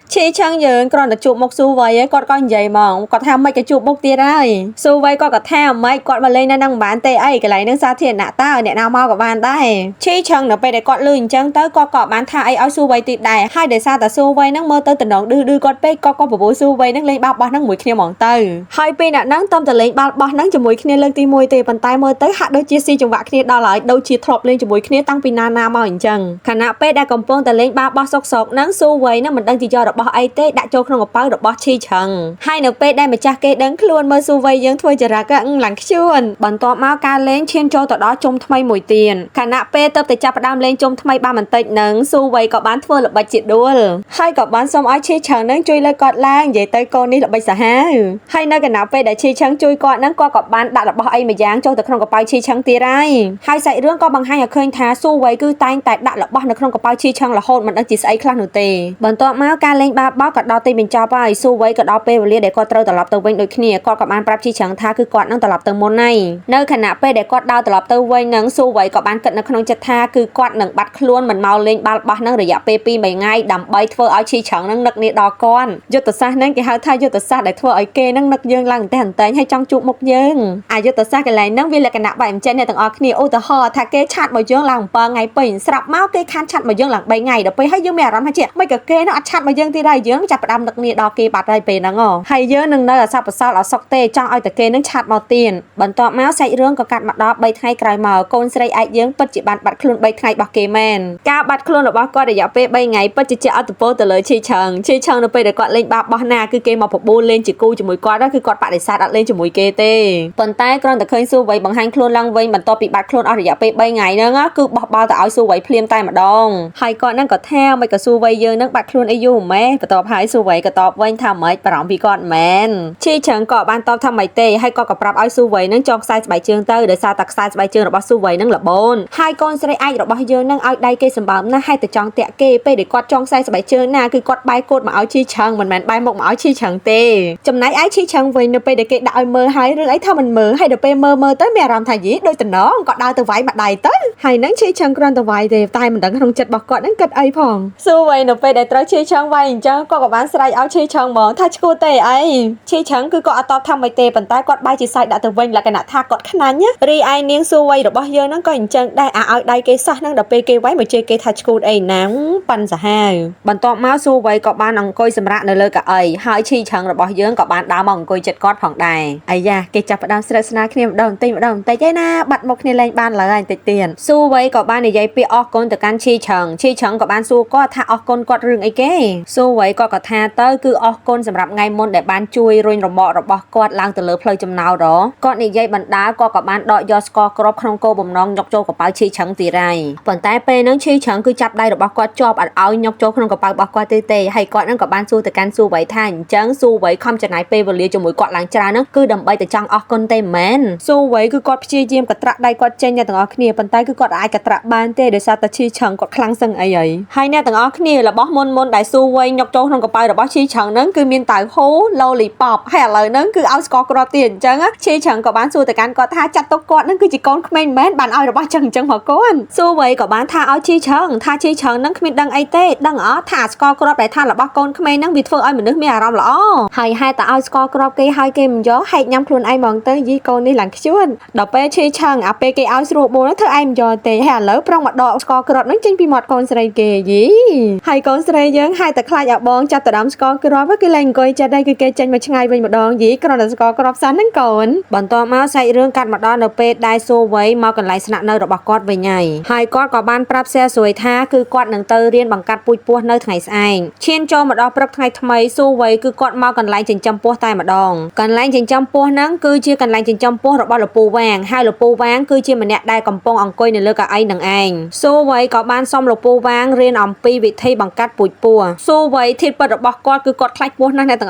ញឈីឆឹងយើងគ្រាន់តែជួបមុខស៊ូវៃឯងគាត់ក៏និយាយហ្មងគាត់ថាមិនក៏ជួបមុខទៀតហើយស៊ូវៃគាត់ក៏ថាមិនគាត់មកលេងនៅហ្នឹងមិនបានទេអីកន្លែងហ្នឹងសាធារណៈតើអ្នកណាមកក៏បានដែរឈីឆឹងនៅពេលដែលគាត់លឺអញ្ចឹងទៅគាត់ក៏បានថាអីឲ្យស៊ូវៃទៀតដែរហើយដោយសារតែស៊ូវៃហ្នឹងមើលទៅតំណងឌឺឌឺគាត់ពេកគាត់ក៏បបួលស៊ូវៃហ្នឹងលេងបាល់បោះហ្នឹងមួយគ្នាហ្មងទៅហើយពេលអ្នកហ្នឹងតំតែលេងបាល់បោះហ្នឹងជាមួយគ្នាលើកទី1ទេប៉ុន្តែមើលទៅហាក់ដូចជាស៊ីចង្វាក់គ្នាដល់ហើយដូចជាធ្លាប់លេងជាមួយគ្នាតាំងពីណាណាមកអញ្ចឹងខណៈពេលដែលកំពុងតែលេងបាល់បោះសុកសុកហ្នឹងស៊ូវៃហ្នឹងមិនដឹងជាយករបស់អីទេដាក់ចូលក្នុងកប៉ៅរបស់ឈីឆឹងហើយនៅពេលដែលម្ចាស់គេដឹងខ្លួនមើលស៊ូវៃយើងធ្វើចរិតឡើងខ្ជួនបន្ទាប់មកការលេងឈានចូលទៅដល់ជុំថ្មីមួយទៀតខណៈពេលទៅតែចាប់ផ្ដើមលេងជុំថ្មីបានបន្តិចនឹងស៊ូវៃក៏បានធ្វើល្បិចជាដួលហើយក៏បានសុំឲ្យឈីឆឹងនឹងជួយលើកគាត់ឡើងនិយាយទៅកូននេះល្បិចសាហាវហើយនៅខណៈពេលដែលឈីឆឹងជួយគាត់នឹងគាត់ក៏បានដាក់របស់អីមួយយ៉ាងចូលទៅក្នុងកប៉ៅឈីឆឹងទៀតហើយហើយសាច់រឿងក៏បង្ហាញឲ្យឃើញថាស៊ូវៃគឺតែងតែដាក់របស់នៅក្នុងកប៉ៅឈីឆឹងរហូតមិនដឹងជាស្អីខ្លះនោះទេបន្ទាប់មកការលេងបាល់បោះក៏ដល់ទីបញ្ចប់ហើយស៊ូវៃក៏ដល់ពេលវេលាដែលគាត់ត្រូវត្រឡប់ទៅវិញដូចគ្នាគាត់ក៏បានប្រាប់ឈីឆឹងថាគឺគាត់នឹងត្រឡប់ទៅមុនហើយនៅខណៈពេលដែលគាត់ដើរត្រឡប់ទៅវិញនឹងស៊ូវៃក៏បានគិតនៅក្នុងចិត្តថាគឺគាត់នឹងបាត់ខ្លួនមិនមកលេងបាល់បោះនឹងរយៈពេល2 3ថ្ងៃដើម្បីធ្វើឲ្យឈីឆឹងនឹងនឹកនាដល់គាត់យុទ្ធសាស្ត្រហ្នឹងគេហៅថាយុទ្ធសាស្ត្រដែលធ្វើឲ្យគេនឹងនឹកយើងឡើងតែអន្តែងហើយចង់ជួបមុខយើងអាយុទ្ធសាស្ត្រកន្លែងហ្នឹងវាលក្ខណៈបែបអញ្ចឹងអ្នកទាំងអស់គ្នាឧទាហរណ៍ថាគេឆាតមកយើងឡើង7ថ្ងៃពេញស្រាប់មកគេខានឆាតមកយើងឡើង3ថ្ងៃដល់ពេលហើយយើងមានអារម្មណ៍ថាជាមិនក៏គេនឹងអត់ឆាតមកយើងទៀតហើយយើងចាប់ផ្ដើមនឹកនាដល់គេបាត់ហើយពេលហ្នឹងហើយយើងនឹងនៅអសពសល់អសុកទេចង់ឲ្យតែគេនឹងឆាតមកទៀតបន្ទាប់មកសាច់រឿងក៏កាត់មកដល់3ថ្ងៃក្រោយមកកូនស្រីឯកយើងពិតជាបានបាត់ខ្លួន3ថ្ងៃរបស់គេមែនការបាត់ខ្លួនរបស់គាត់រយៈពេល3ថ្ងៃពិតជាជះឥទ្ធិពលទៅលើឈីឆឹងឈីឆឹងនៅពេលដែលគាត់លេងបាល់បោះណាគឺគេមកបបួលលេងជាគូជាមួយគាត់គឺគាត់បដិសេធអត់លេងជាមួយគេទេប៉ុន្តែគ្រាន់តែឃើញស៊ូវៃបង្ហាញខ្លួនឡើងវិញបន្ទាប់ពីបាត់ខ្លួនអស់រយៈពេល3ថ្ងៃហ្នឹងគឺបោះបាល់ទៅឲ្យស៊ូវៃភ្លាមតែម្ដងហើយគាត់ហ្នឹងក៏ថាមិនក៏ស៊ូវៃយើងហ្នឹងបាត់ខ្លួនអីយូរម៉េះបន្ទាប់ហើយស៊ូវៃក៏តបវិញថាម៉េចបារម្ភពីគាត់មែនឈីឆឹងក៏បានតបថាម៉េចទេហើយគាត់ក៏ប្រាប់ឲ្យស៊ូវៃហ្នឹងចងខ្សែស្បែកជើងទៅដោយសារតែខ្សែស្បែកជើងរបស់ស៊ូវៃហ្នឹងល្បូនហើយកូនស្រីឯករបស់យើងហ្នឹងឲ្យដៃគេសម្បើមណាស់ហើយតែចង់តាក់គេពេលដែលគាត់ចងខ្សែស្បែកជើងណាគឺគាត់បែកកូតមកឲ្យឈីឆឹងមិនមែនបែកមុខមកឲ្យឈីឆឹងទេចំណែកឯឈីឆឹងវិញនៅពេលដែលគេដាក់ឲ្យមើលហើយរឿងអីថាមិនមើលហើយដល់ពេលមើលមើលទៅមានអារម្មណ៍ថាយីដូចតំណងគាត់ដើរទៅវាយមួយដៃទៅហើយនឹងឈីឆឹងគ្រាន់តែវាយទេតែមិនដឹងក្នុងចិត្តរបស់គាត់ហ្នឹងគិតអីផងស៊ូវៃនៅពេលដែលត្រូវឈីឆឹងវាយអញ្ចឹងគាត់ក៏បានស្រែកឲ្យឈីឆឹងហ្មងថាឈួតទេអីឈីឆឹងគឺគាត់អត់តបថាម៉េចទេប៉ុន្តែគាត់បែរជាសើចដាក់ទៅវិញលក្ខណៈថាគាត់ខ្នាញ់រីឯនាងស៊ូវៃរបស់យើងហ្នឹងក៏អញ្ចឹងដែរអាឲ្យដៃគេសោះហ្នឹងដល់ពេលគេវាយមកជេរគេថាឈួតអីណាប៉ិនសាហាវបន្ទាប់មកស៊ូវៃក៏បានអង្គុយសម្រាកនៅលើកៅអីហើយឈីឆឹងរបស់យើងក៏បានដើរមកអង្គុយចិត្តគាត់ផងដែរអាយ៉ាគេចាប់ផ្ដើមស្រិតស្នាលគ្នាម្ដងបន្តិចម្ដងបន្តិចឯណាបាត់មុខគ្នាលែងបានឡើយបន្តិចទៀតស៊ូវៃក៏បាននិយាយពាក្យអរគុណទៅកាន់ឈីឆឹងឈីឆឹងក៏បានសួរគាត់ថាអរគុណគាត់រឿងអីគេស៊ូវៃក៏ថាទៅគឺអរគុណសម្រាប់ថ្ងៃមុនដែលបានជួយរុញរមាក់របស់គាត់ឡើងទៅលើផ្លូវចំណោរគាត់និយាយបណ្ដាគាត់ក៏បានដកយកស្ករគ្រាប់ក្នុងគោលបំណងញុកចូលកប៉ៅឈីឆឹងទីរៃប៉ុន្តែពេលហ្នឹងឈីឆឹងគឺចាប់ដៃរបស់គាត់ជាប់អត់ឲ្យញុកចូលក្នុងកប៉ៅរបស់គាត់ទេហើយគាត់ហ្នឹងក៏បានសួរទៅកាន់ស៊ូវៃថាអញ្ចឹងស៊ូវៃខំចំណាយពេលវេលាជាមួយគាត់ឡើងច្រើនហ្នឹងគឺដើម្បីតែចង់អរគុណទេមែនស៊ូវៃគឺគាត់ព្យាយាមកត្រាក់ដៃគាត់ចេញអ្នកទាំងអស់គ្នាប៉ុន្តែគឺគាត់អាចកត្រាក់បានទេដោយសារតែឈីឆឹងគាត់ខ្លាំងសឹងអីហើយហើយអ្នកទាំងអស់គ្នារបស់មុនមុនដែលស៊ូវៃញុកចូលក្នុងកប៉ៅរបស់ឈីឆឹងហ្នឹងគឺមានតៅហ៊ូឡូលីប៉បហើយឥឡូវហ្នឹងគឺឲ្យស្ករគ្រាប់ទៀតអញ្ចឹងឈីឆឹងក៏បានសួរទៅកាន់គាត់ថាចាត់ទុកគាត់ហ្នឹងគឺជាកូនក្មេងមែនបានឲ្យរបស់ចឹងអញ្ចឹងមកកូនស៊ូវៃក៏បានថាឲ្យឈីឆឹងថាឈីឆឹងហ្នឹងគ្មានដឹងអីទេដឹងអត់ថាស្ករគ្រាប់ដែលថារបស់កូនក្មេងហ្នឹងវាធ្វើឲ្យមនុស្សមានអារម្មណ៍ល្អហើយហេតុតែឲ្យស្ករគ្រាប់គេឲ្យគេមិនយកហែកញ៉ាំខ្លួនឯងហ្មងទៅយីកូននេះឡើងខ្ជួនដល់ពេលឈីឆឹងអាពេលគេឲ្យស្រួលបួនធ្វើឯងមិនយកទេហើយឥឡូវប្រុងមកដកស្ករគ្រាប់ហ្នឹងចេញពីមាត់កូនស្រីគេយីហើយកូនស្រីយើងហែកតែខ្លាចអាបងចាប់តដើមស្ករគ្រាប់គឺលែងអង្គុយចិត្តដែរគឺគេចេញមកឆ្ងាយវិញម្ដងយីគ្រាន់តែស្ករគ្រាប់សិនហ្នឹងកូនបន្ទាប់មកសាច់រឿងកាត់មកដល់នៅពេលដែលស៊ូវៃមកកន្លែងស្នាក់នៅរបស់គាត់វិញហើយហើយ គាត់ក៏បានប្រាប់សែសួយថាគឺគាត់នឹងទៅរៀនបង្កាត់ពូជពស់នៅថ្ងៃស្អែកឈានចូលមកដល់ព្រឹកថ្ងៃថ្មីស៊ូវ័យគឺគាត់មកកន្លែងចិញ្ចឹមពស់តែម្ដងកន្លែងចិញ្ចឹមពស់ហ្នឹងគឺជាកន្លែងចិញ្ចឹមពស់របស់លពូវាងហើយលពូវាងគឺជាម្នាក់ដែលកំពុងអង្គុយនៅលើកៅអីនឹងឯងស៊ូវ័យក៏បានសុំលពូវាងរៀនអំពីវិធីបង្កាត់ពូជពស់ស៊ូវ័យធាតុពិតរបស់គាត់គឺគាត់ខ្លាចពស់ណាស់អ្នកទាំង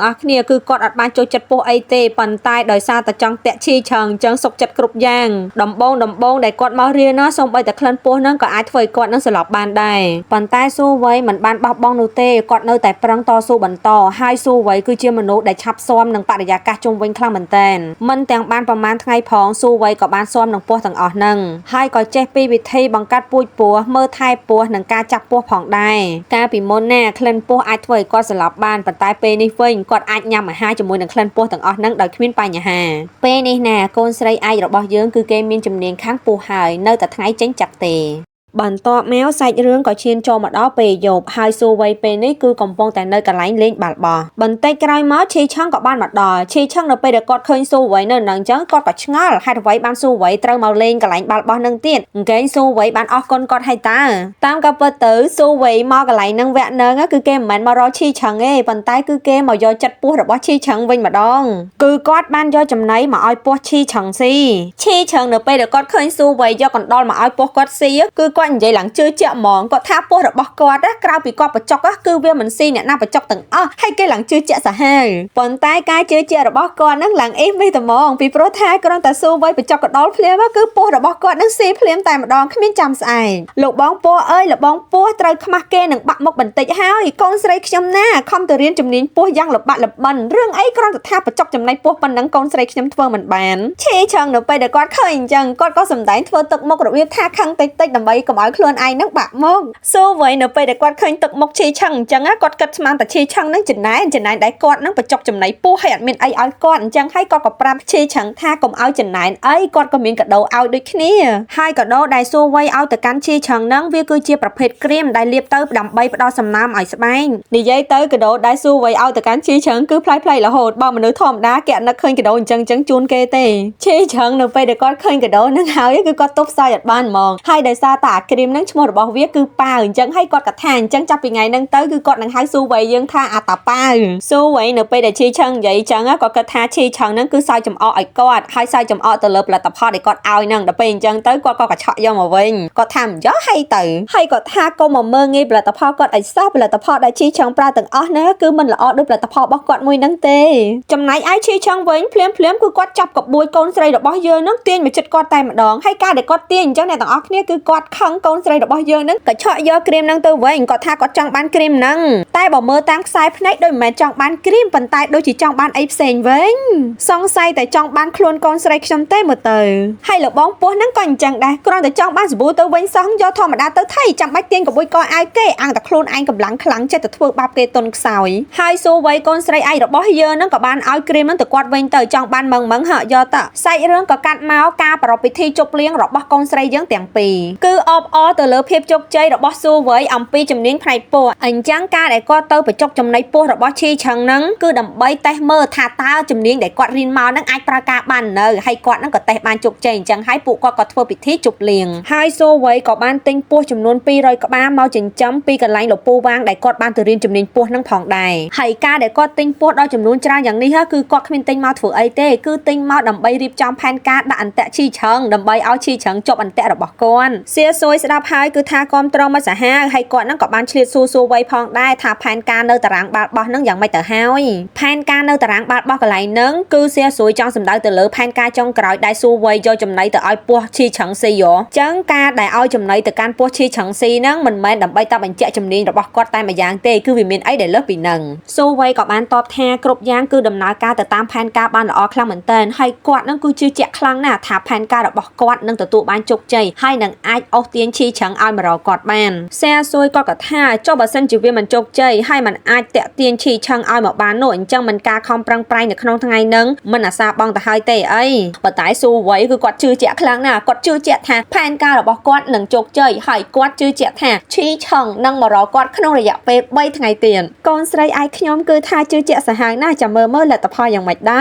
អស់គ្នាគឺគាត់អត់បានចូលចិត្តពស់អីទេប៉ុន្តែដោយសារតែចង់តាក់ឈីឆឹងអញ្ចឹងសុកចិត្តគ្រប់យ៉ាងដំបងដំបងដែលគាត់មករៀនណាសូម្បីតែក្លិនពស់ហ្នឹងក៏អាចធ្វើឲ្យគាត់នឹងសន្លប់បានដែរប៉ុន្តែស៊ូវ័យមិនបានបោះបង់នោះទេគាត់នៅតែប្រឹងតស៊ូបន្តហើយស៊ូវ័យគឺជាមនុស្សដែលឆាប់ស៊ាំនឹងបរិយាកាសជុំវិញខ្លាំងមែនទែនមិនទាំងបានប្រមាណថ្ងៃផងស៊ូវ័យក៏បានស៊ាំនឹងពស់ទាំងអស់ហ្នឹងហើយក៏ចេះពីវិធីបង្កាត់ពូជពស់មើលថែពស់និងការចាប់ពស់ផងដែរកាលពីមុនណាក្លិនពស់អាចធ្វើឲ្យគាត់សន្លប់បានប៉ុន្តែពេលនេះវិញគាត់អាចញ៉ាំអាហារជាមួយនឹងក្លិនពស់ទាំងអស់ហ្នឹងដោយគ្មានបញ្ហាពេលនេះណាកូនស្រីឯករបស់យើងគឺគេមានជំនាញខាងពស់ហើយនៅតែថ្ងៃចេញចាក់ទេបន្ទាប់មកសាច់រឿងក៏ឈានចូលមកដល់ពេលយប់ហើយស៊ូវ័យពេលនេះគឺកំពុងតែនៅកន្លែងលេងបាល់បោះបន្តិចក្រោយមកឈីឆឹងក៏បានមកដល់ឈីឆឹងនៅពេលដែលគាត់ឃើញស៊ូវ័យនៅនឹងអញ្ចឹងគាត់ក៏ឆ្ងល់ហេតុអ្វីបានស៊ូវ័យត្រូវមកលេងកន្លែងបាល់បោះនឹងទៀតអង្គែងស៊ូវ័យបានអស់គុណគាត់ហើយតើតាមក៏ពិតទៅស៊ូវ័យមកកន្លែងនឹងវគ្គនឹងគឺគេមិនមែនមករកឈីឆឹងទេប៉ុន្តែគឺគេមកយកចិត្តពោះរបស់ឈីឆឹងវិញម្ដងគឺគាត់បានយកចំណីមកឲ្យពោះឈីឆឹងស៊ីឈីឆឹងនៅពេលដែលគាត់ឃើញស៊ូវ័យយកកណ្ដុរមកឲ្យពោះគាត់ស៊ីគឺគាត់និយាយឡើងជឿជាក់ហ្មងគាត់ថាពោះរបស់គាត់ក្រៅពីគាត់បញ្ចុកគឺវាមិនស៊ីអ្នកណាបញ្ចុកទាំងអស់ហើយគេឡើងជឿជាក់សាហាវប៉ុន្តែការជឿជាក់របស់គាត់នឹងឡើងអេមីត្មងពីព្រោះថាគ្រាន់តែស៊ូវ័យបញ្ចុកកណ្ដុរភ្លាមគឺពោះរបស់គាត់នឹងស៊ីភ្លាមតែម្ដងគ្មានចាំស្អែកលោកបងពោះអើយលោកបងពោះត្រូវខ្មាស់គេនឹងបាក់មុខបន្តិចហើយកូនស្រីខ្ញុំណាខំទៅរៀនជំនាញពោះយ៉ាងលំបាកលំបិនរឿងអីគ្រាន់តែថាបញ្ចុកចំណៃពោះប៉ុណ្ណឹងកូនស្រីខ្ញុំធ្វើមិនបានឈីឆឹងនៅពេលដែលគាត់ឃើញអញ្ចឹងគាត់ក៏សម្ដែងធ្វើទឹកមុខរបៀបថាខឹងតិចតិចដើម្បីកុំឲ្យខ្លួនឯងនឹងបាក់មុខស៊ូវ័យនៅពេលដែលគាត់ឃើញទឹកមុខឈីឆឹងអញ្ចឹងគាត់គិតស្មានតែឈីឆឹងនឹងចំណែនចំណែនដែលគាត់នឹងបញ្ចុកចំណៃពោះហើយអត់មានអីឲ្យគាត់អញ្ចឹងហើយគាត់ក៏ប្រាប់ឈីឆឹងថាកុំឲ្យចំណែនអីគាត់ក៏មានកដោឲ្យដូចគ្នាហើយកដោដែលស៊ូវ័យឲ្យទៅកាន់ឈីឆឹងនឹងវាគឺជាប្រភេទគ្រីមដែលលាបទៅដើម្បីផ្ដល់សំណើមឲ្យស្បែកនិយាយទៅកដោដែលស៊ូវ័យឲ្យទៅកាន់ឈីឆឹងគឺប្លែកៗរហូតបើមនុស្សធម្មតាគេអត់នឹកឃើញកដោអញ្ចឹងអញ្ចឹងជូនគេទេឈីឆឹងនៅពេលដែលគាត់ឃើញកដោនឹងហើយគឺគាត់ទប់សើចអត់បានហ្មងហើយដោយសារតែអាគ្រីមនឹងឈ្មោះរបស់វាគឺប៉ាវអញ្ចឹងហើយគាត់ក៏ថាអញ្ចឹងចាប់ពីថ្ងៃហ្នឹងទៅគឺគាត់នឹងហៅស៊ូវ័យយើងថាអាតាប៉ាវស៊ូវ័យនៅពេលដែលឈីឆឹងនិយាយអញ្ចឹងក៏គិតថាឈីឆឹងហ្នឹងគឺសើចចំអកឲ្យគាត់ហើយសើចចំអកទៅលើផលិតផលដែលគាត់ឲ្យហ្នឹងដល់ពេលអញ្ចឹងទៅគាត់ក៏កញ្ឆក់យកមកវិញគាត់ថាមិនយកហើយទៅហើយគាត់ថាកុំមកមើងងាយផលិតផលគាត់ឲ្យសោះផលិតផលដែលឈីឆឹងប្រើទាំងអស់ហ្នឹងគឺមិនល្អដូចផលិតផលរបស់គាត់មួយហ្នឹងទេចំណែកឯឈីឆឹងវិញភ្លាមភ្លាមគឺគាត់ចាប់កបួយកូនស្រីរបស់យើងហ្នឹងទាញមកចិត្តគាត់តែម្ដងហើយការដែលគាត់ទាញអញ្ចឹងអ្នកទាំងអស់គ្នាគឺគាត់ខឹងកូនស្រីរបស់យើងហ្នឹងក៏ឆក់យកគ្រីមហ្នឹងទៅវិញគាត់ថាគាត់ចង់បានគ្រីមហ្នឹងតែបើមើលតាមខ្សែភ្នែកដូចមិនមែនចង់បានគ្រីមប៉ុន្តែដូចជាចង់បានអីផ្សេងវិញសង្ស័យតែចង់បានខ្លួនកូនស្រីខ្ញុំទេមើលទៅហើយលបងពោះហ្នឹងក៏អញ្ចឹងដែរគ្រាន់តែចង់បានសាប៊ូទៅវិញសោះយកធម្មតាទៅថៃចាំបាច់ទាញកបួយកអាវគេអាំងតែខ្លួនឯងកម្លាំងខ្លាំងចិត្តទៅធ្វើបាបគេតុនខ្សោយហើយស៊ូវ័យកូនស្រីឯងរបស់យើងហ្នឹងក៏បានឲ្យគ្រីមហ្នឹងទៅគាត់វិញទៅចង់បានមឹងមឹងហ่ะយកទៅសាច់រឿងក៏កាត់មកការប្រារព្ធពិធីជប់លៀងរបស់កូនស្រីយើងទាំងពីរគឺអបអរទៅលើភាពជោគជ័យរបស់ស៊ូវ័យអំពីជំនាញផ្នែកពោះអញ្ចឹងការដែលគាត់ទៅបញ្ចុកចំណីពោះរបស់ឈីឆឹងហ្នឹងគឺដើម្បីតេស្តមើលថាតើជំនាញដែលគាត់រៀនមកហ្នឹងអាចប្រើការបាននៅហើយគាត់ហ្នឹងក៏តេស្តបានជោគជ័យអញ្ចឹងហើយពួកគាត់ក៏ធ្វើពិធីជប់លៀងហើយស៊ូវ័យក៏បានទិញពោះចំនួន200ក្បាលមកចិញ្ចឹមពីកន្លែងលោកពូវាងដែលគាត់បានទៅរៀនជំនាញពោះហ្នឹងផងដែរហើយការដែលគាត់ទិញពោះដល់ចំនួនច្រើនយ៉ាងនេះគឺគាត់គ្មានទិញមកធ្វើអីទេគឺទិញមកដើម្បីរៀបចំផែនការដាក់អន្ទាក់ឈីឆឹងដើម្បីឲ្យឈីឆឹងជាប់អន្ទាក់របស់គាត់សៀសួយស្ដាប់ហើយគឺថាគាំទ្រមកសាហាវហើយគាត់ហ្នឹងក៏បានឆ្លៀតសួរសួរវ័យផងដែរថាផែនការនៅតារាងបាល់បោះហ្នឹងយ៉ាងម៉េចទៅហើយផែនការនៅតារាងបាល់បោះកន្លែងហ្នឹងគឺសៀសួយចង់សម្ដៅទៅលើផែនការចុងក្រោយដែលសួរវ័យយកចំណីទៅឲ្យពោះឈីឆឹងស៊ីយោចឹងការដែលឲ្យចំណីទៅកាន់ពោះឈីឆឹងស៊ីហ្នឹងមិនមែនដើម្បីតែបញ្ជាក់ជំនាញរបស់គាត់តែម្យ៉ាងទេគឺវាមានអីដែលលើសពីហ្នឹងសួរវ័យក៏បានតបថាគ្រប់យ៉ាងគឺដំណើរការទៅតាមផែនការបានល្អខ្លាំងមែនទែនហើយគាត់ហ្នឹងគឺជឿជាក់ខ្លាំងណាស់ថាផែនការរបស់គាត់នឹងទទួលបានជោគជ័យហើយនឹងអាចអូសទាញឈីឆឹងឲ្យមករកគាត់បានសែសួយគាត់ក៏ថាចុះបើសិនជាវាមិនជោគជ័យហើយមិនអាចតាក់ទាញឈីឆឹងឲ្យមកបាននោះអញ្ចឹងមិនការខំប្រឹងប្រែងនៅក្នុងថ្ងៃហ្នឹងមិនអាសាបងទៅហើយទេអីប៉ុន្តែស៊ូវ័យគឺគាត់ជឿជាក់ខ្លាំងណាស់គាត់ជឿជាក់ថាផែនការរបស់គាត់នឹងជោគជ័យហើយគាត់ជឿជាក់ថាឈីឆឹងនឹងមករកគាត់ក្នុងរយៈពេល3ថ្ងៃទៀតកូនស្រីឯខ្ញុំគឺថាជឿជាក់សាហាវណាស់ចាំមើលមើលលទ្ធផលយ៉ាងម៉េចដែ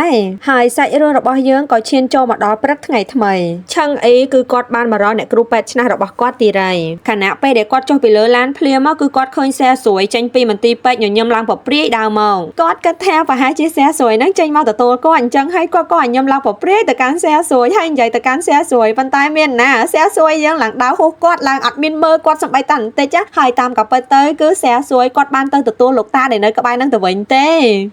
រហើយសាច់រឿងរបស់យើងក៏ឈានចូលមកដល់ព្រឹកថ្ងៃថ្មីឆឹងអីគឺគាត់បានមករកអ្នកគ្រូពេទ្យឆ្នះរបស់គាត់ គាត់ទីរៃខណៈពេលដែលគាត់ចុះពីលើឡានភ្លាមមកគឺគាត់ឃើញសែស្រួយចេញពីមន្ទីរពេទ្យញញឹមឡើងពព្រាយដើរមកគាត់គិតថាប្រហែលជាសែស្រួយនឹងចេញមកទទួលគាត់អញ្ចឹងហើយគាត់ក៏ញញឹមឡើងពព្រាយទៅកាន់សែស្រួយហើយនិយាយទៅកាន់សែស្រួយប៉ុន្តែមានណាសែស្រួយយើងឡើងដើរហួសគាត់ឡើងអត់មានមើលគាត់សំបីតាបន្តិចហើយតាមក៏ពិតទៅគឺសែស្រួយគាត់បានទៅទទួលលោកតាដែលនៅក្បែរនឹងទៅវិញទ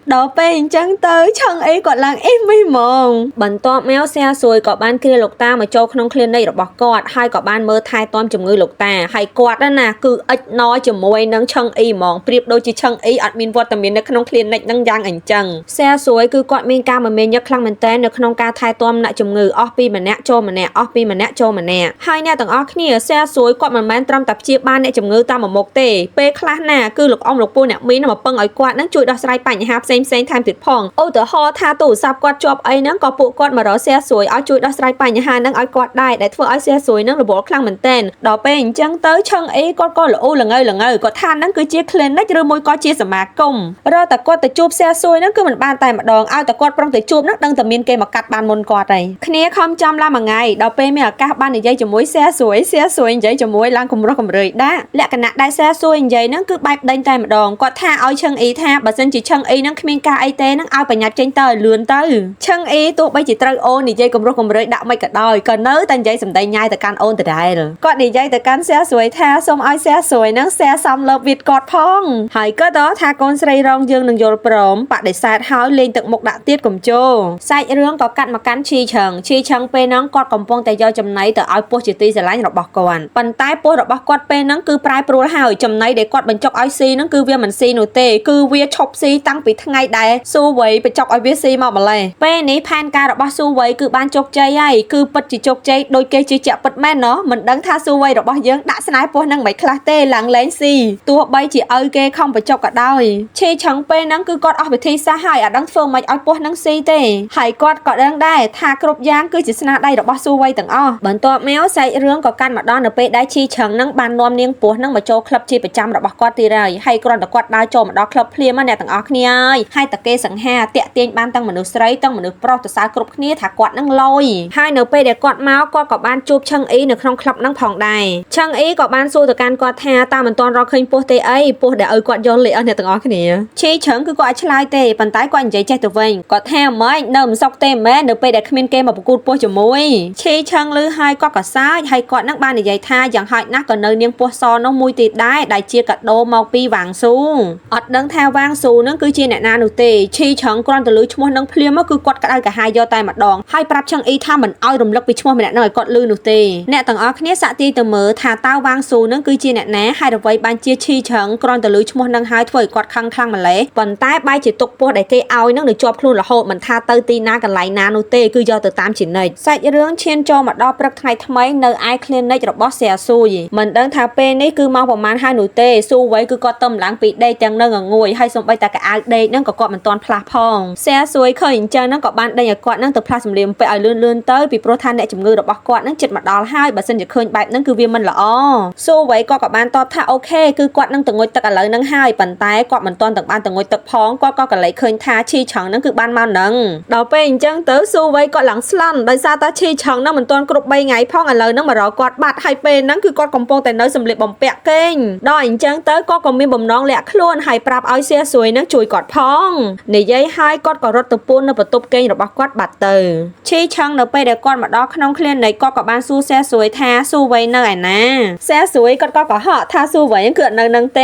េដល់ពេលអញ្ចឹងទៅឆឹងអីគាត់ឡើងអ៊ីមីហ្មងបន្ទាប់មកសែស្រួយក៏បានគ្រាលោកតាមកចូលក្នុង clinic របស់គាត់ហើយក៏បានមើលថែទាំជំងឺលោកតាហើយគាត់ណាគឺអិចណជាមួយនឹងឆឹងអ៊ីហ្មងប្រៀបដូចជាឆឹងអ៊ីអត់មានវត្តមាននៅក្នុង clinic នឹងយ៉ាងអញ្ចឹងសែស្រួយគឺគាត់មានការមមាញឹកខ្លាំងមែនទែននៅក្នុងការថែទាំអ្នកជំងឺអស់ពីម្នាក់ចូលម្នាក់អស់ពីម្នាក់ចូលម្នាក់ហើយអ្នកទាំងអស់គ្នាសែស្រួយគាត់មិនមែនត្រឹមតែព្យាបាលអ្នកជំងឺតាមមួយមុខទេពេលខ្លះណាគឺលោកអ៊ំលោកពូអ្នកមីនមកពឹងឲ្យគាត់នឹងជួយដោះស្រាយបញ្ហាផ្សេងផ្សេងថែមទៀតផងឧទាហរណ៍ថាទូរស័ព្ទគាត់ជាប់អីហ្នឹងក៏ពួកគាត់មករកសែស្រួយឲ្យជួយដោះស្រាយបញ្ហាហ្នឹងឲ្យគាត់ដែរដែលធ្វើឲ្យសែស្រួយហ្នឹងរវល់ខ្លាំងមែនទែនដល់ពេលអញ្ចឹងទៅឆឹងអីគាត់ក៏ល្អូល្ងើល្ងើគាត់ថាហ្នឹងគឺជា clinic ឬមួយក៏ជាសមាគមរកតែគាត់ទៅជួបសែស្រួយហ្នឹងគឺមិនបានតែម្ដងឲ្យតែគាត់ប្រុងទៅជួបហ្នឹងដឹងតែមានគេមកកាត់បានមុនគាត់ហើយគ្នាខំចាំឡើងមួយថ្ងៃដល់ពេលមានឱកាសបាននិយាយជាមួយសែស្រួយសែស្រួយនិយាយជាមួយឡើងគម្រោះគម្រើយដាក់លក្ខណៈដែលសែស្រួយនិយាយហ្នឹងគឺបែបដេញតែម្ដងគាត់ថាឲ្យឆឹងអ៊ីថាបើសិនជាឆឹងអ៊ីហ្នឹងគ្មានការអីទេហ្នឹងឲ្យបញ្ញាប់ចេញទៅឲ្យលឿនទៅឆឹងអ៊ីទោះបីជាត្រូវអូននិយាយគម្រោះគម្រើយដាក់មិនក៏ដោយក៏នៅតែនិយាយសម្ដីញ៉ាយទៅកាន់អូនដដែលគាត់និយាយទៅកាន់សែស្រួយថាសូមឲ្យសែស្រួយហ្នឹងសែសំលើវិតគាត់ផងហើយក៏ដល់ថាកូនស្រីរងយើងនឹងយល់ព្រមបដិសេធហើយលេងទឹកមុខដាក់ទៀតកុំជោសាច់រឿងក៏កាត់មកកាន់ឈីឆឹងឈីឆឹងពេលហ្នឹងគាត់កំពុងតែយកចំណីទៅឲ្យពស់ជាទីស្រឡាញ់របស់គាត់ប៉ុន្តែពស់របស់គាត់ពេលហ្នឹងគឺប្រែប្រួលហើយចំណីដែលគាត់បញ្ចុកឲ្យស៊ីហ្នឹងគឺវាមិនស៊ីនោះទេគឺវាឈប់ស៊ីតាំងពីថ្ងៃដែលស៊ូវ័យបញ្ចុកឲ្យវាស៊ីមកម្លេះពេលនេះផែនការរបស់ស៊ូវ័យគឺបានជោគជ័យហើយគឺពិតជាជោគជ័យដោយគេជឿជាក់ពិតមែនណោះមិនដឹងថាស៊ូវ័យរបស់យើងដាក់ស្នេហ៍ពស់ហ្នឹងមិនខ្លះទេឡើងលែងស៊ីទោះបីជាឪគេខំបញ្ចុកក៏ដោយឈីឆឹងពេលហ្នឹងគឺគាត់អស់វិធីសាស្ត្រហើយអត់ដឹងធ្វើម៉េចឲ្យពស់ហ្នឹងស៊ីទេហើយគាត់ក៏ដឹងដែរថាគ្រប់យ៉ាងគឺជាស្នាដៃរបស់ស៊ូវ័យទាំងអស់បន្ទាប់មកសាច់រឿងក៏កាន់មកដល់នៅពេលដែលឈីឆឹងហ្នឹងបាននាំនាងពស់ហ្នឹងមកចូលក្លឹបជាប្រចាំរបស់គាត់ទៀតហើយហើយគ្រាន់តែគាត់ដើរចូលមកដល់ក្លឹបភ្លាមអ្នកទាំងអស់គ្នាហើយហើយតាគេសង្ហាតាក់ទាញបានទាំងមនុស្សស្រីទាំងមនុស្សប្រុសទៅសើគ្រប់គ្នាថាគាត់ហ្នឹងលយហើយនៅពេលដែលគាត់មកគាត់ក៏បានជួបឆឹងអ៊ីនៅក្នុងក្លឹបហ្នឹងផងដែរឆឹងអ៊ីក៏បានសួរទៅកាន់គាត់ថាតើមិនទាន់រកឃើញពស់ទេអីពស់ដែលឲ្យគាត់យកលេខអស់អ្នកទាំងអស់គ្នាឈីឆឹងគឺគាត់អត់ឆ្លើយទេប៉ុន្តែគាត់និយាយចេះទៅវិញគាត់ថាម៉េចនៅមិនសុខទេមែននៅពេលដែលគ្មានគេមកប្រកួតពស់ជាមួយឈីឆឹងលឺហើយគាត់ក៏សើចហើយគាត់នឹងបាននិយាយថាយ៉ាងហោចណាស់ក៏នៅនាងពស់សនោះមួយទៀតដែរដែលជាកាដូមកពីវ៉ាងស៊ូអត់ដឹងថាវ៉ាងស៊ូនឹងគឺជាអ្នកណានោះទេឈីឆឹងគ្រាន់តែលឺឈ្មោះនឹងភ្លាមមកគឺគាត់ក្តៅក្រហាយយកតែម្ដងហើយប្រាប់ឆឹងអ៊ីថាមិនឲ្យរំលឹកពីឈ្មោះម្នាក់នឹងឲ្យគាត់លឺនោះទេអ្នកទាំងអស់គ្នាសាក់ទីទៅមើលថាតើវ៉ាងស៊ូនឹងគឺជាអ្នកណាហើយអ្វីបានជាឈីឆឹងគ្រាន់តែលឺឈ្មោះនឹងហើយធ្វើឲ្យគាត់ខឹងខ្លាំងម្ល៉េះប៉ុន្តែបែរជាទុកពស់ដែលគេឲ្យនឹងនៅជាប់ខ្លួនរហូតមិនថាទៅទីណាកន្លែងណានោះទេគឺយកទៅតាមជានិច្ចសាច់រឿងឈានចូលមកដល់ព្រឹកថ្ងៃថ្មីនៅឯ clinic របស់សែស៊ួយមិនដឹងថាពេលនេះគឺម៉ោងប្រហែលហើយនោះទេស៊ូវ័យគឺគាត់ទៅម្លងពីដេកទាំងនៅងងួយហើយសំបីតែកៅអៅដេកហ្នឹងក៏គាត់មិនទាន់ផ្លាស់ផងសែស៊ួយឃើញអញ្ចឹងហ្នឹងក៏បានដេញឲ្យគាត់ហ្នឹងទៅផ្លាស់សម្លៀកបំពាក់ឲ្យលឿនលឿនទៅពីព្រោះថាអ្នកជំងឺរបស់គាត់ហ្នឹងចិត្តមកដល់ហើយបើសិនជាឃើញបែបហ្នឹងគឺវាមិនល្អស៊ូវ័យគាត់ក៏បានតបថាអូខេគឺគាត់នឹងទៅងុយទឹកឥឡូវហ្នឹងហើយប៉ុន្តែគាត់មិនទាន់ទាំងបានទៅងុយទឹកផងគាត់ក៏កលែកឃើញថាឈីឆឹងហ្នឹងគឺបានមកហ្នឹងដល់ពេលអញ្ចឹងទៅស៊ូវ័យគាត់ឡើងស្លន់ដោយសារតែឈីឆឹងហ្នឹងមិនទាន់គ្រប់3ថ្ងៃផងឥឡូវហ្នឹងមករកគាត់បាត់ហើយពេលហ្នឹងគឺគាត់កំពុងតែនៅសម្លៀកបំពាក់គេងដល់អញ្ចឹងទៅគាត់ក៏មានបំណងលាក់ខ្លួនហើយប្រាប់ឲ្យសៀស្រួយហ្នឹងជួយគាត់ផងនិយាយហើយគាត់ក៏រត់ទៅពួននៅបន្ទប់គេងរបស់គាត់បាត់ទៅឈីឆឹងនៅពេលដែលគាត់មកដល់ក្នុង clinic គាត់ក៏បានសួរសៀស្រួយថាស៊ូវ័យនៅឯណាសៀស្រួយគាត់ក៏កុហកថាស៊ូវ័យគឺអត់នៅនឹងទ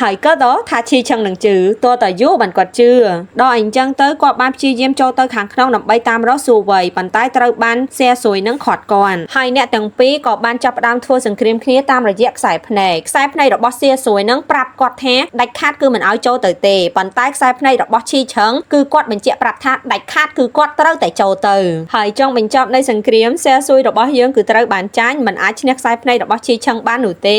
េហើយក៏ដល់ថាឈីឆឹងនឹងជឿតើតាយូបានគាត់ជឿដល់អញ្ចឹងទៅគាត់បានព្យាយាមចូលទៅខាងក្នុងដើម្បីតាមរកស៊ូវ័យប៉ុន្តែត្រូវបានសៀស្រួយនឹងខាត់គាត់ហើយអ្នកទាំងពីរក៏បានចាប់ផ្ដើមធ្វើសង្គ្រាមគ្នាតាមរយៈខ្សែភ្នែកខ្សែភ្នែករបស់សៀស្រួយនឹងប្រាប់គាត់ថាដាច់ខាតគឺមិនឲ្យចូលទៅទេប៉ុន្តែខ្សែភ្នែករបស់ឈីឆឹងគឺគាត់បញ្ជាក់ប្រាប់ថាដាច់ខាតគឺគាត់ត្រូវតែចូលទៅហើយចុងបញ្ចប់នៃសង្គ្រាមសៀស្រួយរបស់យើងគឺត្រូវបានចាញ់មិនអាចឈ្នះខ្សែភ្នែករបស់ឈីឆឹងបាននោះទ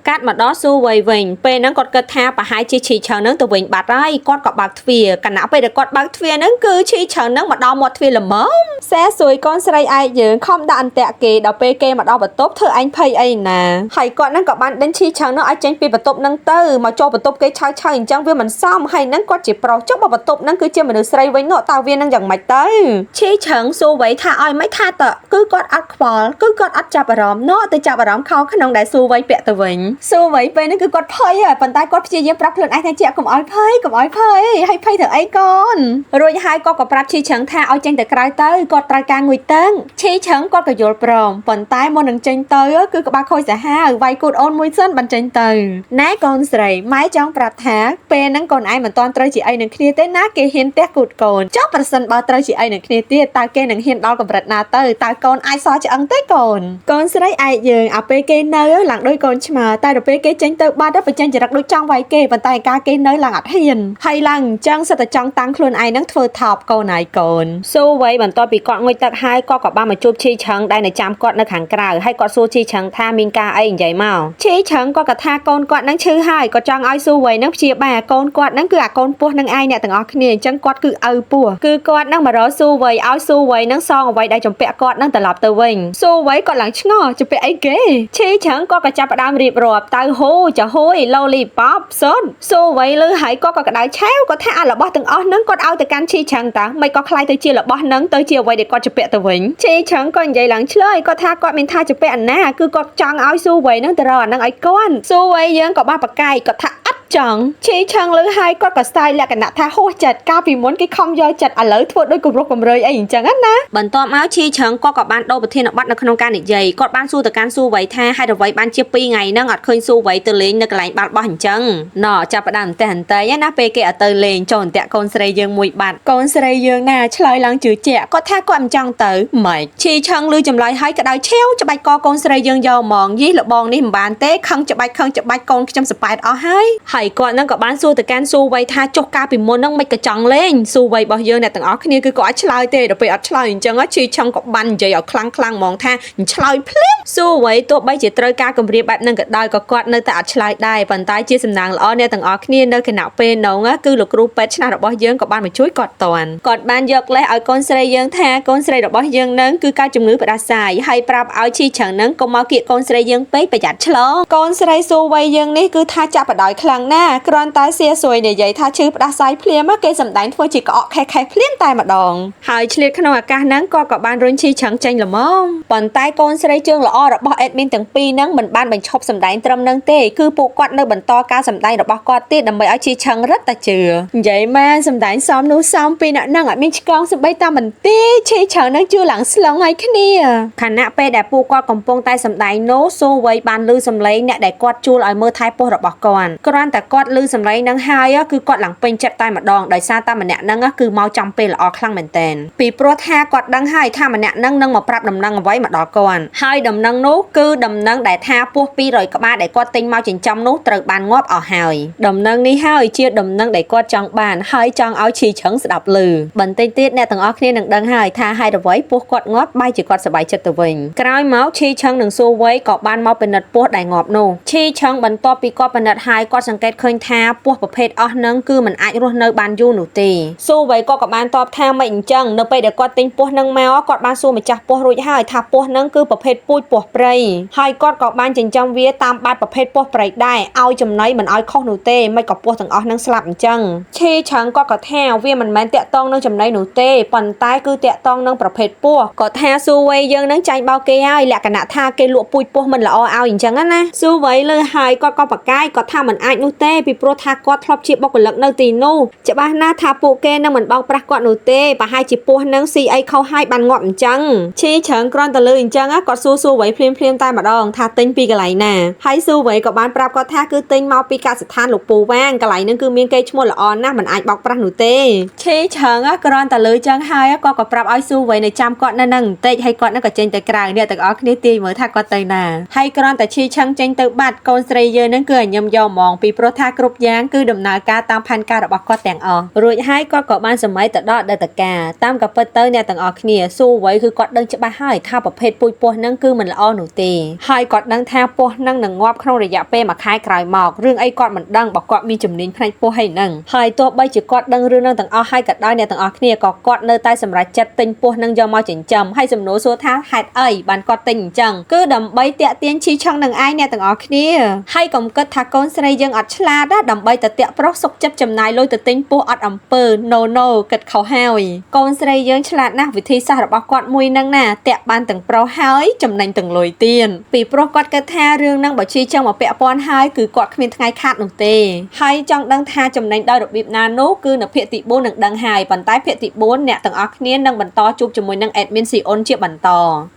េកាត់មកដល់ស៊ូវ័យវិញពេលហ្នឹងគាត់គិតថាប្រហែលជាឈីឆឹងហ្នឹងទៅវិញបាត់ហើយគាត់ក៏បើកទ្វារខណៈពេលដែលគាត់បើកទ្វារហ្នឹងគឺឈីឆឹងហ្នឹងមកដល់មាត់ទ្វារល្មម សែសួយកូនស្រីឯកយើងខំដាក់អន្ទាក់គេដល់ពេលគេមកដល់បន្ទប់ធ្វើឯងភ័យអីណាហើយគាត់នឹងក៏បានដេញឈីឆឹងនោះឲ្យចេញពីបន្ទប់នឹងទៅមកចូលបន្ទប់គេឆៅឆៅអញ្ចឹងវាមិនសមហើយនឹងគាត់ជាប្រុសចុះបើបន្ទប់នឹងគឺជាមនុស្សស្រីវិញនោះតើវានឹងយ៉ាងម៉េចទៅឈីឆឹងសួរវៃថាឲ្យមិនថាតគឺគាត់អត់ខ្វល់គឺគាត់អត់ចាប់អារម្មណ៍នោះទៅចាប់អារម្មណ៍ខោក្នុងដែលសួរវៃពាក់ទៅវិញសួរវៃពេលនេះគឺគាត់ភ័យហើយប៉ុន្តែគាត់ព្យាយាមប្រាប់ខ្លួនឯងថាជាកុំឲ្យភ័យកុំឲ្យភ័យហើយភ័យទៅអីកូនរួចហើយគាត់ក៏ប្រាប់ឈីឆឹងថាឲ្យចេញទៅក្រៅទៅគាត់ត្រូវការងុយតឹងឈីឆឹងគាត់ក៏យល់ព្រមប៉ុន្តែមុននឹងចេញទៅគឺក្បាលខូចសាហាវវាយគូតអូនមួយសិនបានចេញទៅណែកូនស្រីម៉ែចង់ប្រាប់ថាពេលហ្នឹងកូនឯងមិនទាន់ត្រូវជាអីនឹងគ្នាទេណាគេហ៊ានទះគូតកូនចុះប្រសិនបើត្រូវជាអីនឹងគ្នាទៀតតើគេនឹងហ៊ានដល់កម្រិតណាទៅតើកូនអាចសល់ឆ្អឹងទេកូនកូនស្រីឯកយើងអាពេលគេនៅឡើងដូចកូនឆ្មាតែដល់ពេលគេចេញទៅបាត់បញ្ចេញចរិតដូចចង់វាយគេប៉ុន្តែការគេនៅឡើងអត់ហ៊ានហើយឡើងអញ្ចឹងសិតតែចង់តាំងខ្លួនឯងនឹងធ្វើថោបកូនហើយកូន ស៊ូវៃបន្ទាប់ពីគាត់ងុយទឹកហើយគាត់ក៏បានមកជួបឈីឆឹងដែលនៅចាំគាត់នៅខាងក្រៅហើយគាត់សួរឈីឆឹងថាមានការអីនិយាយមក ឈីឆឹងគាត់ក៏ថាកូនគាត់នឹងឈឺហើយគាត់ចង់ឲ្យស៊ូវៃនឹងព្យាបាលកូនគាត់នឹងគឺអាកូនពោះនឹងឯងអ្នកទាំងអស់គ្នាអញ្ចឹងគាត់គឺឪពោះគឺគាត់នឹងមករកស៊ូវៃឲ្យស៊ូវៃនឹងសងអ្វីដែលចម្ពាក់គាត់នឹងត្រឡប់ទៅវិញស៊ូវៃគាត់ឡើងឆ្ងល់ចម្ពាក់អីគេឈីឆឹងគាត់ក៏ចាប់ផ្ដើមរៀបរាប់តៅហ៊ូចាហួយឡូលីប៉បសុនស៊ូវៃលឺហើយគាត់ក៏ក្តៅឆេវគាត់ថាអារបស់ទាំងអស់នឹងគាត់ឲ្យទៅកាន់ឈីឆឹងតាមិនក៏ខ្លាយទៅជារបស់នឹងទៅជាអ្វីដែលគាត់ចម្ពាក់ទៅវិញឈីឆឹងក៏និយាយឡើងឆ្លើយគាត់ថាគាត់មានថាចម្ពាក់អាណាគឺគាត់ចង់ឲ្យស៊ូវៃនឹងទៅរកអានឹងឲ្យគាត់ស៊ូវៃយើងក៏បានប្រកែកគាត់ថាអត់ចង់ឈីឆឹងលឺហើយគាត់ក៏ស្ទាយលក្ខណៈថាហួសចិត្តកាលពីមុនគេខំយកចិត្តឥឡូវធ្វើដូចគម្រោះគម្រើយអីអញ្ចឹងណា បន្ទាប់មកឈីឆឹងគាត់ក៏បានដូរប្រធានបទនៅក្នុងការនិយាយគាត់បានសួរទៅកាន់ស៊ូវៃថាហេតុអ្វីបានជា2ថ្ងៃហ្នឹងអត់ឃើញស៊ូវៃទៅលេងនៅកន្លែងបាល់បោះអញ្ចឹងណចាប់ផ្ដើមអន្ទះអន្ទៃណាពេលគេអត់ទៅលេងចូលអន្ទាក់កូនស្រីយើងមួយបាត់ កូនស្រីយើងណាឆ្លើយឡើងជឿជាក់គាត់ថាគាត់មិនចង់ទៅម៉េចឈីឆឹងលឺចម្លើយហើយក្តៅឆេវច្បាច់កកូនស្រីយើងយកហ្មងយីលបងនេះមិនបានទេខឹងច្បាច់ខឹងច្បាច់កូនខ្ញុំសប៉ែតអស់ហើយ ហើយគាត់នឹងក៏បានសួរទៅកាន់ស៊ូវៃថាចុះកាលពីមុនហ្នឹងមិនក៏ចង់លេង ស៊ូវៃរបស់យើងអ្នកទាំងអស់គ្នាគឺគាត់អត់ឆ្លើយទេដល់ពេលអត់ឆ្លើយអញ្ចឹងឈីឆឹងក៏បាននិយាយឲ្យខ្លាំងខ្លាំងហ្មងថាឆ្លើយភ្លាម ស៊ូវៃទោះបីជាត្រូវការគម្រាមបែបហ្នឹងក៏ដោយក៏គាត់នៅតែអត់ឆ្លើយដែរប៉ុន្តែជាសំណាងល្អអ្នកទាំងអស់គ្នានៅខណៈពេលនោះគឺលោកគ្រូពេទ្យឆ្នះរបស់យើងក៏បានមកជួយគាត់តាន់គាត់បានយកលេសឲ្យកូនស្រីយើងថាកូនស្រីរបស់យើងនឹងគឺកើតជំងឺផ្ដាសាយហើយប្រាប់ឲ្យឈីឆឹងនឹងកុំមកគៀកកូនស្រីយើងពេកប្រយ័ត្នឆ្លង កូនស្រីស៊ូវៃយើងនេះគឺថាចាក់បដ ாய் ខ្លាំងណាស់គ្រាន់តែសៀសួយនិយាយថាឈឺផ្ដាសាយភ្លាមគេសម្ដែងធ្វើជាក្អកខេះខេះភ្លាមតែម្ដង ហើយឆ្លៀតក្នុងឱកាសហ្នឹងគាត់ក៏បានរុញឈីឆឹងចេញល្មមប៉ុន្តែកូនស្រីជើងល្អរបស់ admin ទាំងពីរហ្នឹងមិនបានបញ្ឈប់សម្ដែងត្រឹមហ្នឹងទេគឺពួកគាត់នៅបន្តការសម្ដែងរបស់គាត់ទៀតដើម្បីឲ្យឈីឆឹងរឹតតែជឿ និយាយមែនសម្ដែងសមនោះសមពីអ្នកហ្នឹងអត់មានឆ្កងសំបីតាមបន្តិចឈីឆឹងហ្នឹងជឿឡើងស្លងឲ្យគ្នា ខណៈពេលដែលពួកគាត់កំពុងតែសម្ដែងនោះស៊ូវៃបានឮសំឡេងអ្នកដែលគាត់ជួលឲ្យមើលថែពោះរបស់គាត់គ្រាន់តែគាត់ឮសំឡេងហ្នឹងហើយគឺគាត់ឡើងពេញចិត្តតែម្ដងដោយសារតែម្នាក់ហ្នឹងគឺមកចំពេលល្អខ្លាំងមែនទែនពីព្រោះថាគាត់ដឹងហើយថាម្នាក់ហ្នឹងនឹងមកប្រាប់ដំណឹងអ្វីមកដល់គាត់ហើយដំណឹងនោះគឺដំណឹងដែលថាពស់200ក្បាលដែលគាត់ទិញមកចិញ្ចឹមនោះត្រូវបានងាប់អស់ហើយដំណឹងនេះហើយជាដំណឹងដែលគាត់ចង់បានហើយចង់ឲ្យឈីឆឹងស្ដាប់ឮបន្តិចទៀតអ្នកទាំងអស់គ្នានឹងដឹងហើយថាហេតុអ្វីពស់គាត់ងាប់បែរជាគាត់សប្បាយចិត្តទៅវិញក្រោយមកឈីឆឹងនិងស៊ូវៃក៏បានមកពិនិត្យពស់ដែលងាប់នោះឈីឆឹងបន្ទាប់ពីគាត់ពិនិត្យហើយគាត់សង្កេតឃើញថាពស់ប្រភេទអស់នឹងគឺមិនអាចរស់នៅបានយូរនោះទេស៊ូវៃក៏បានតបថាមិនអញ្ចឹងនៅពេលដែលគាត់ទិញពស់នឹងមកគាត់បានសួរម្ចាស់ពស់រួចហើយថាពស់នឹងគឺប្រភេទពូជពស់ព្រៃហើយគាត់ក៏បានចិញ្ចឹមវាតាមបែបប្រភេទពស់ព្រៃដែរឲ្យចំណីមិនឲ្យខុសនោះទេមិនក៏ពស់ទាំងអស់នឹងស្លាប់អញ្ចឹងឈីឆឹងគាត់ក៏ថាវាមិនមែនតាក់ទងនឹងចំណីនោះទេប៉ុន្តែគឺតាក់ទងនឹងប្រភេទពស់គាត់ថាស៊ូវៃយើងនឹងចាញ់បោកគេហើយលក្ខណៈថាគេលក់ពូជពស់មិនល្អឲ្យអញ្ចឹងណាស៊ូវៃលើហើយគាត់ក៏ប្រកែកគាត់ថាមិនអាចនោះទេពីព្រោះថាគាត់ធ្លាប់ជាបុគ្គលិកនៅទីនោះច្បាស់ណាស់ថាពួកគេនឹងមិនបោកប្រាស់គាត់នោះទេប្រហែលជាពស់នឹងស៊ីអីខុសហើយបានងាប់អញ្ចឹងឈីឆឹងគ្រាន់តែលើអញ្ចឹងគាត់សួរស៊ូវៃភ្លាមភ្លាមតែម្ដងថាទិញពីកន្លែងណាហើយស៊ូវៃក៏បានប្រាប់គាត់ថាគឺទិញមកពីកសិដ្ឋានលោកពូវាងកន្លែងហ្នឹងគឺមានគេឈ្មោះល្អណាស់មិនអាចបោកប្រាស់នោះទេ ឈីឆឹងគ្រាន់តែលើចឹងហើយគាត់ក៏ប្រាប់ឲ្យស៊ូវៃនៅចាំគាត់នៅនឹងបន្តិចហើយគាត់នឹងក៏ចេញទៅក្រៅអ្នកទាំងអស់គ្នាទាយមើលថាគាត់ទៅណាហើយគ្រាន់តែឈីឆឹងចេញទៅបាត់កូនស្រីយើងនឹងគឺឲ្យញឹមយកហ្មងពីព្រោះ ព្រោះថាគ្រប់យ៉ាងគឺដំណើរការតាមផែនការរបស់គាត់ទាំងអស់រួចហើយគាត់ក៏បានសម័យទៅដល់អតីតកាលតាមក៏ពិតទៅអ្នកទាំងអស់គ្នាស៊ូវ័យគឺគាត់ដឹងច្បាស់ហើយថាប្រភេទពូជពស់ហ្នឹងគឺមិនល្អនោះទេហើយគាត់ដឹងថាពស់ហ្នឹងនឹងងាប់ក្នុងរយៈពេលមួយខែក្រោយមករឿងអីគាត់មិនដឹងបើគាត់មានជំនាញផ្នែកពស់ហើយហ្នឹងហើយទោះបីជាគាត់ដឹងរឿងហ្នឹងទាំងអស់ហើយក៏ដោយអ្នកទាំងអស់គ្នាក៏គាត់នៅតែសម្រេចចិត្តទិញពស់ហ្នឹងយកមកចិញ្ចឹមហើយសំណួរសួរថាហេតុអីបានគាត់ទិញអញ្ចឹងគឺដើម្បីតាក់ទាញឈីឆឹងនឹងឯងអ្នកទាំងអស់គ្នាហើយកុំគិតថាកូនស្រីយើងអត់ឆ្លាតណាដើម្បីតែតាក់ប្រុសសុកចិត្តចំណាយលុយទៅទិញពស់អត់អំពើ no no គិតខុសហើយកូនស្រីយើងឆ្លាតណាស់វិធីសាស្ត្ររបស់គាត់មួយនឹងណាតាក់បានទាំងប្រុសហើយចំណេញទាំងលុយទៀតពីព្រោះគាត់គិតថារឿងហ្នឹងបើឈីឆឹងមកពាក់ព័ន្ធហើយគឺគាត់គ្មានថ្ងៃខាតនោះទេហើយចង់ដឹងថាចំណេញដោយរបៀបណានោះគឺនៅភាគទី4នឹងដឹងហើយប៉ុន្តែភាគទី4អ្នកទាំងអស់គ្នានឹងបន្តជួបជាមួយនឹង admin Sion ជាបន្ត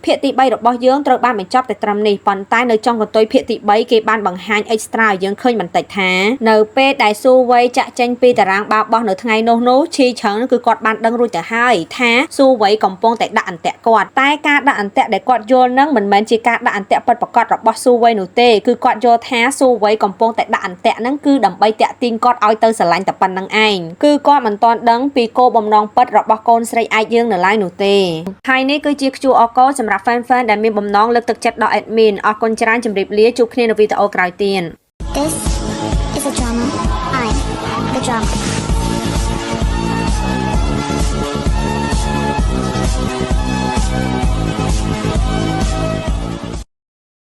ភាគទី3របស់យើងត្រូវបានបញ្ចប់តែត្រឹមនេះប៉ុន្តែនៅចុងកន្ទុយភាគទី3គេបានបង្ហាញ extra ឲ្យយើងឃើញបន្តិចថានៅពេលដែលស៊ូវ័យចាក់ចេញពីតារាងបាល់បោះនៅថ្ងៃនោះនោះឈីឆឹងគឺគាត់បានដឹងរួចទៅហើយថាស៊ូវ័យកំពុងតែដាក់អន្ទាក់គាត់តែការដាក់អន្ទាក់ដែលគាត់យល់នឹងមិនមែនជាការដាក់អន្ទាក់ពិតប្រាកដរបស់ស៊ូវ័យនោះទេគឺគាត់យល់ថាស៊ូវ័យកំពុងតែដាក់អន្ទាក់ហ្នឹងគឺដើម្បីតាក់ទាញគាត់ឲ្យទៅស្រឡាញ់តែប៉ុណ្្នឹងឯងគឺគាត់មិនទាន់ដឹងពីគោលបំណងពិតរបស់កូនស្រីឯកយើងនៅឡើយនោះទេហើយនេះគឺជា QR code សម្រាប់ fan ៗដែលមានបំណងលើកទឹកចិត្តដល់ admin អរគុណច្រើនជម្រាបលាជួបគ្នានៅវីដេអូក្រោយទៀត This is a drama. I'm the drama.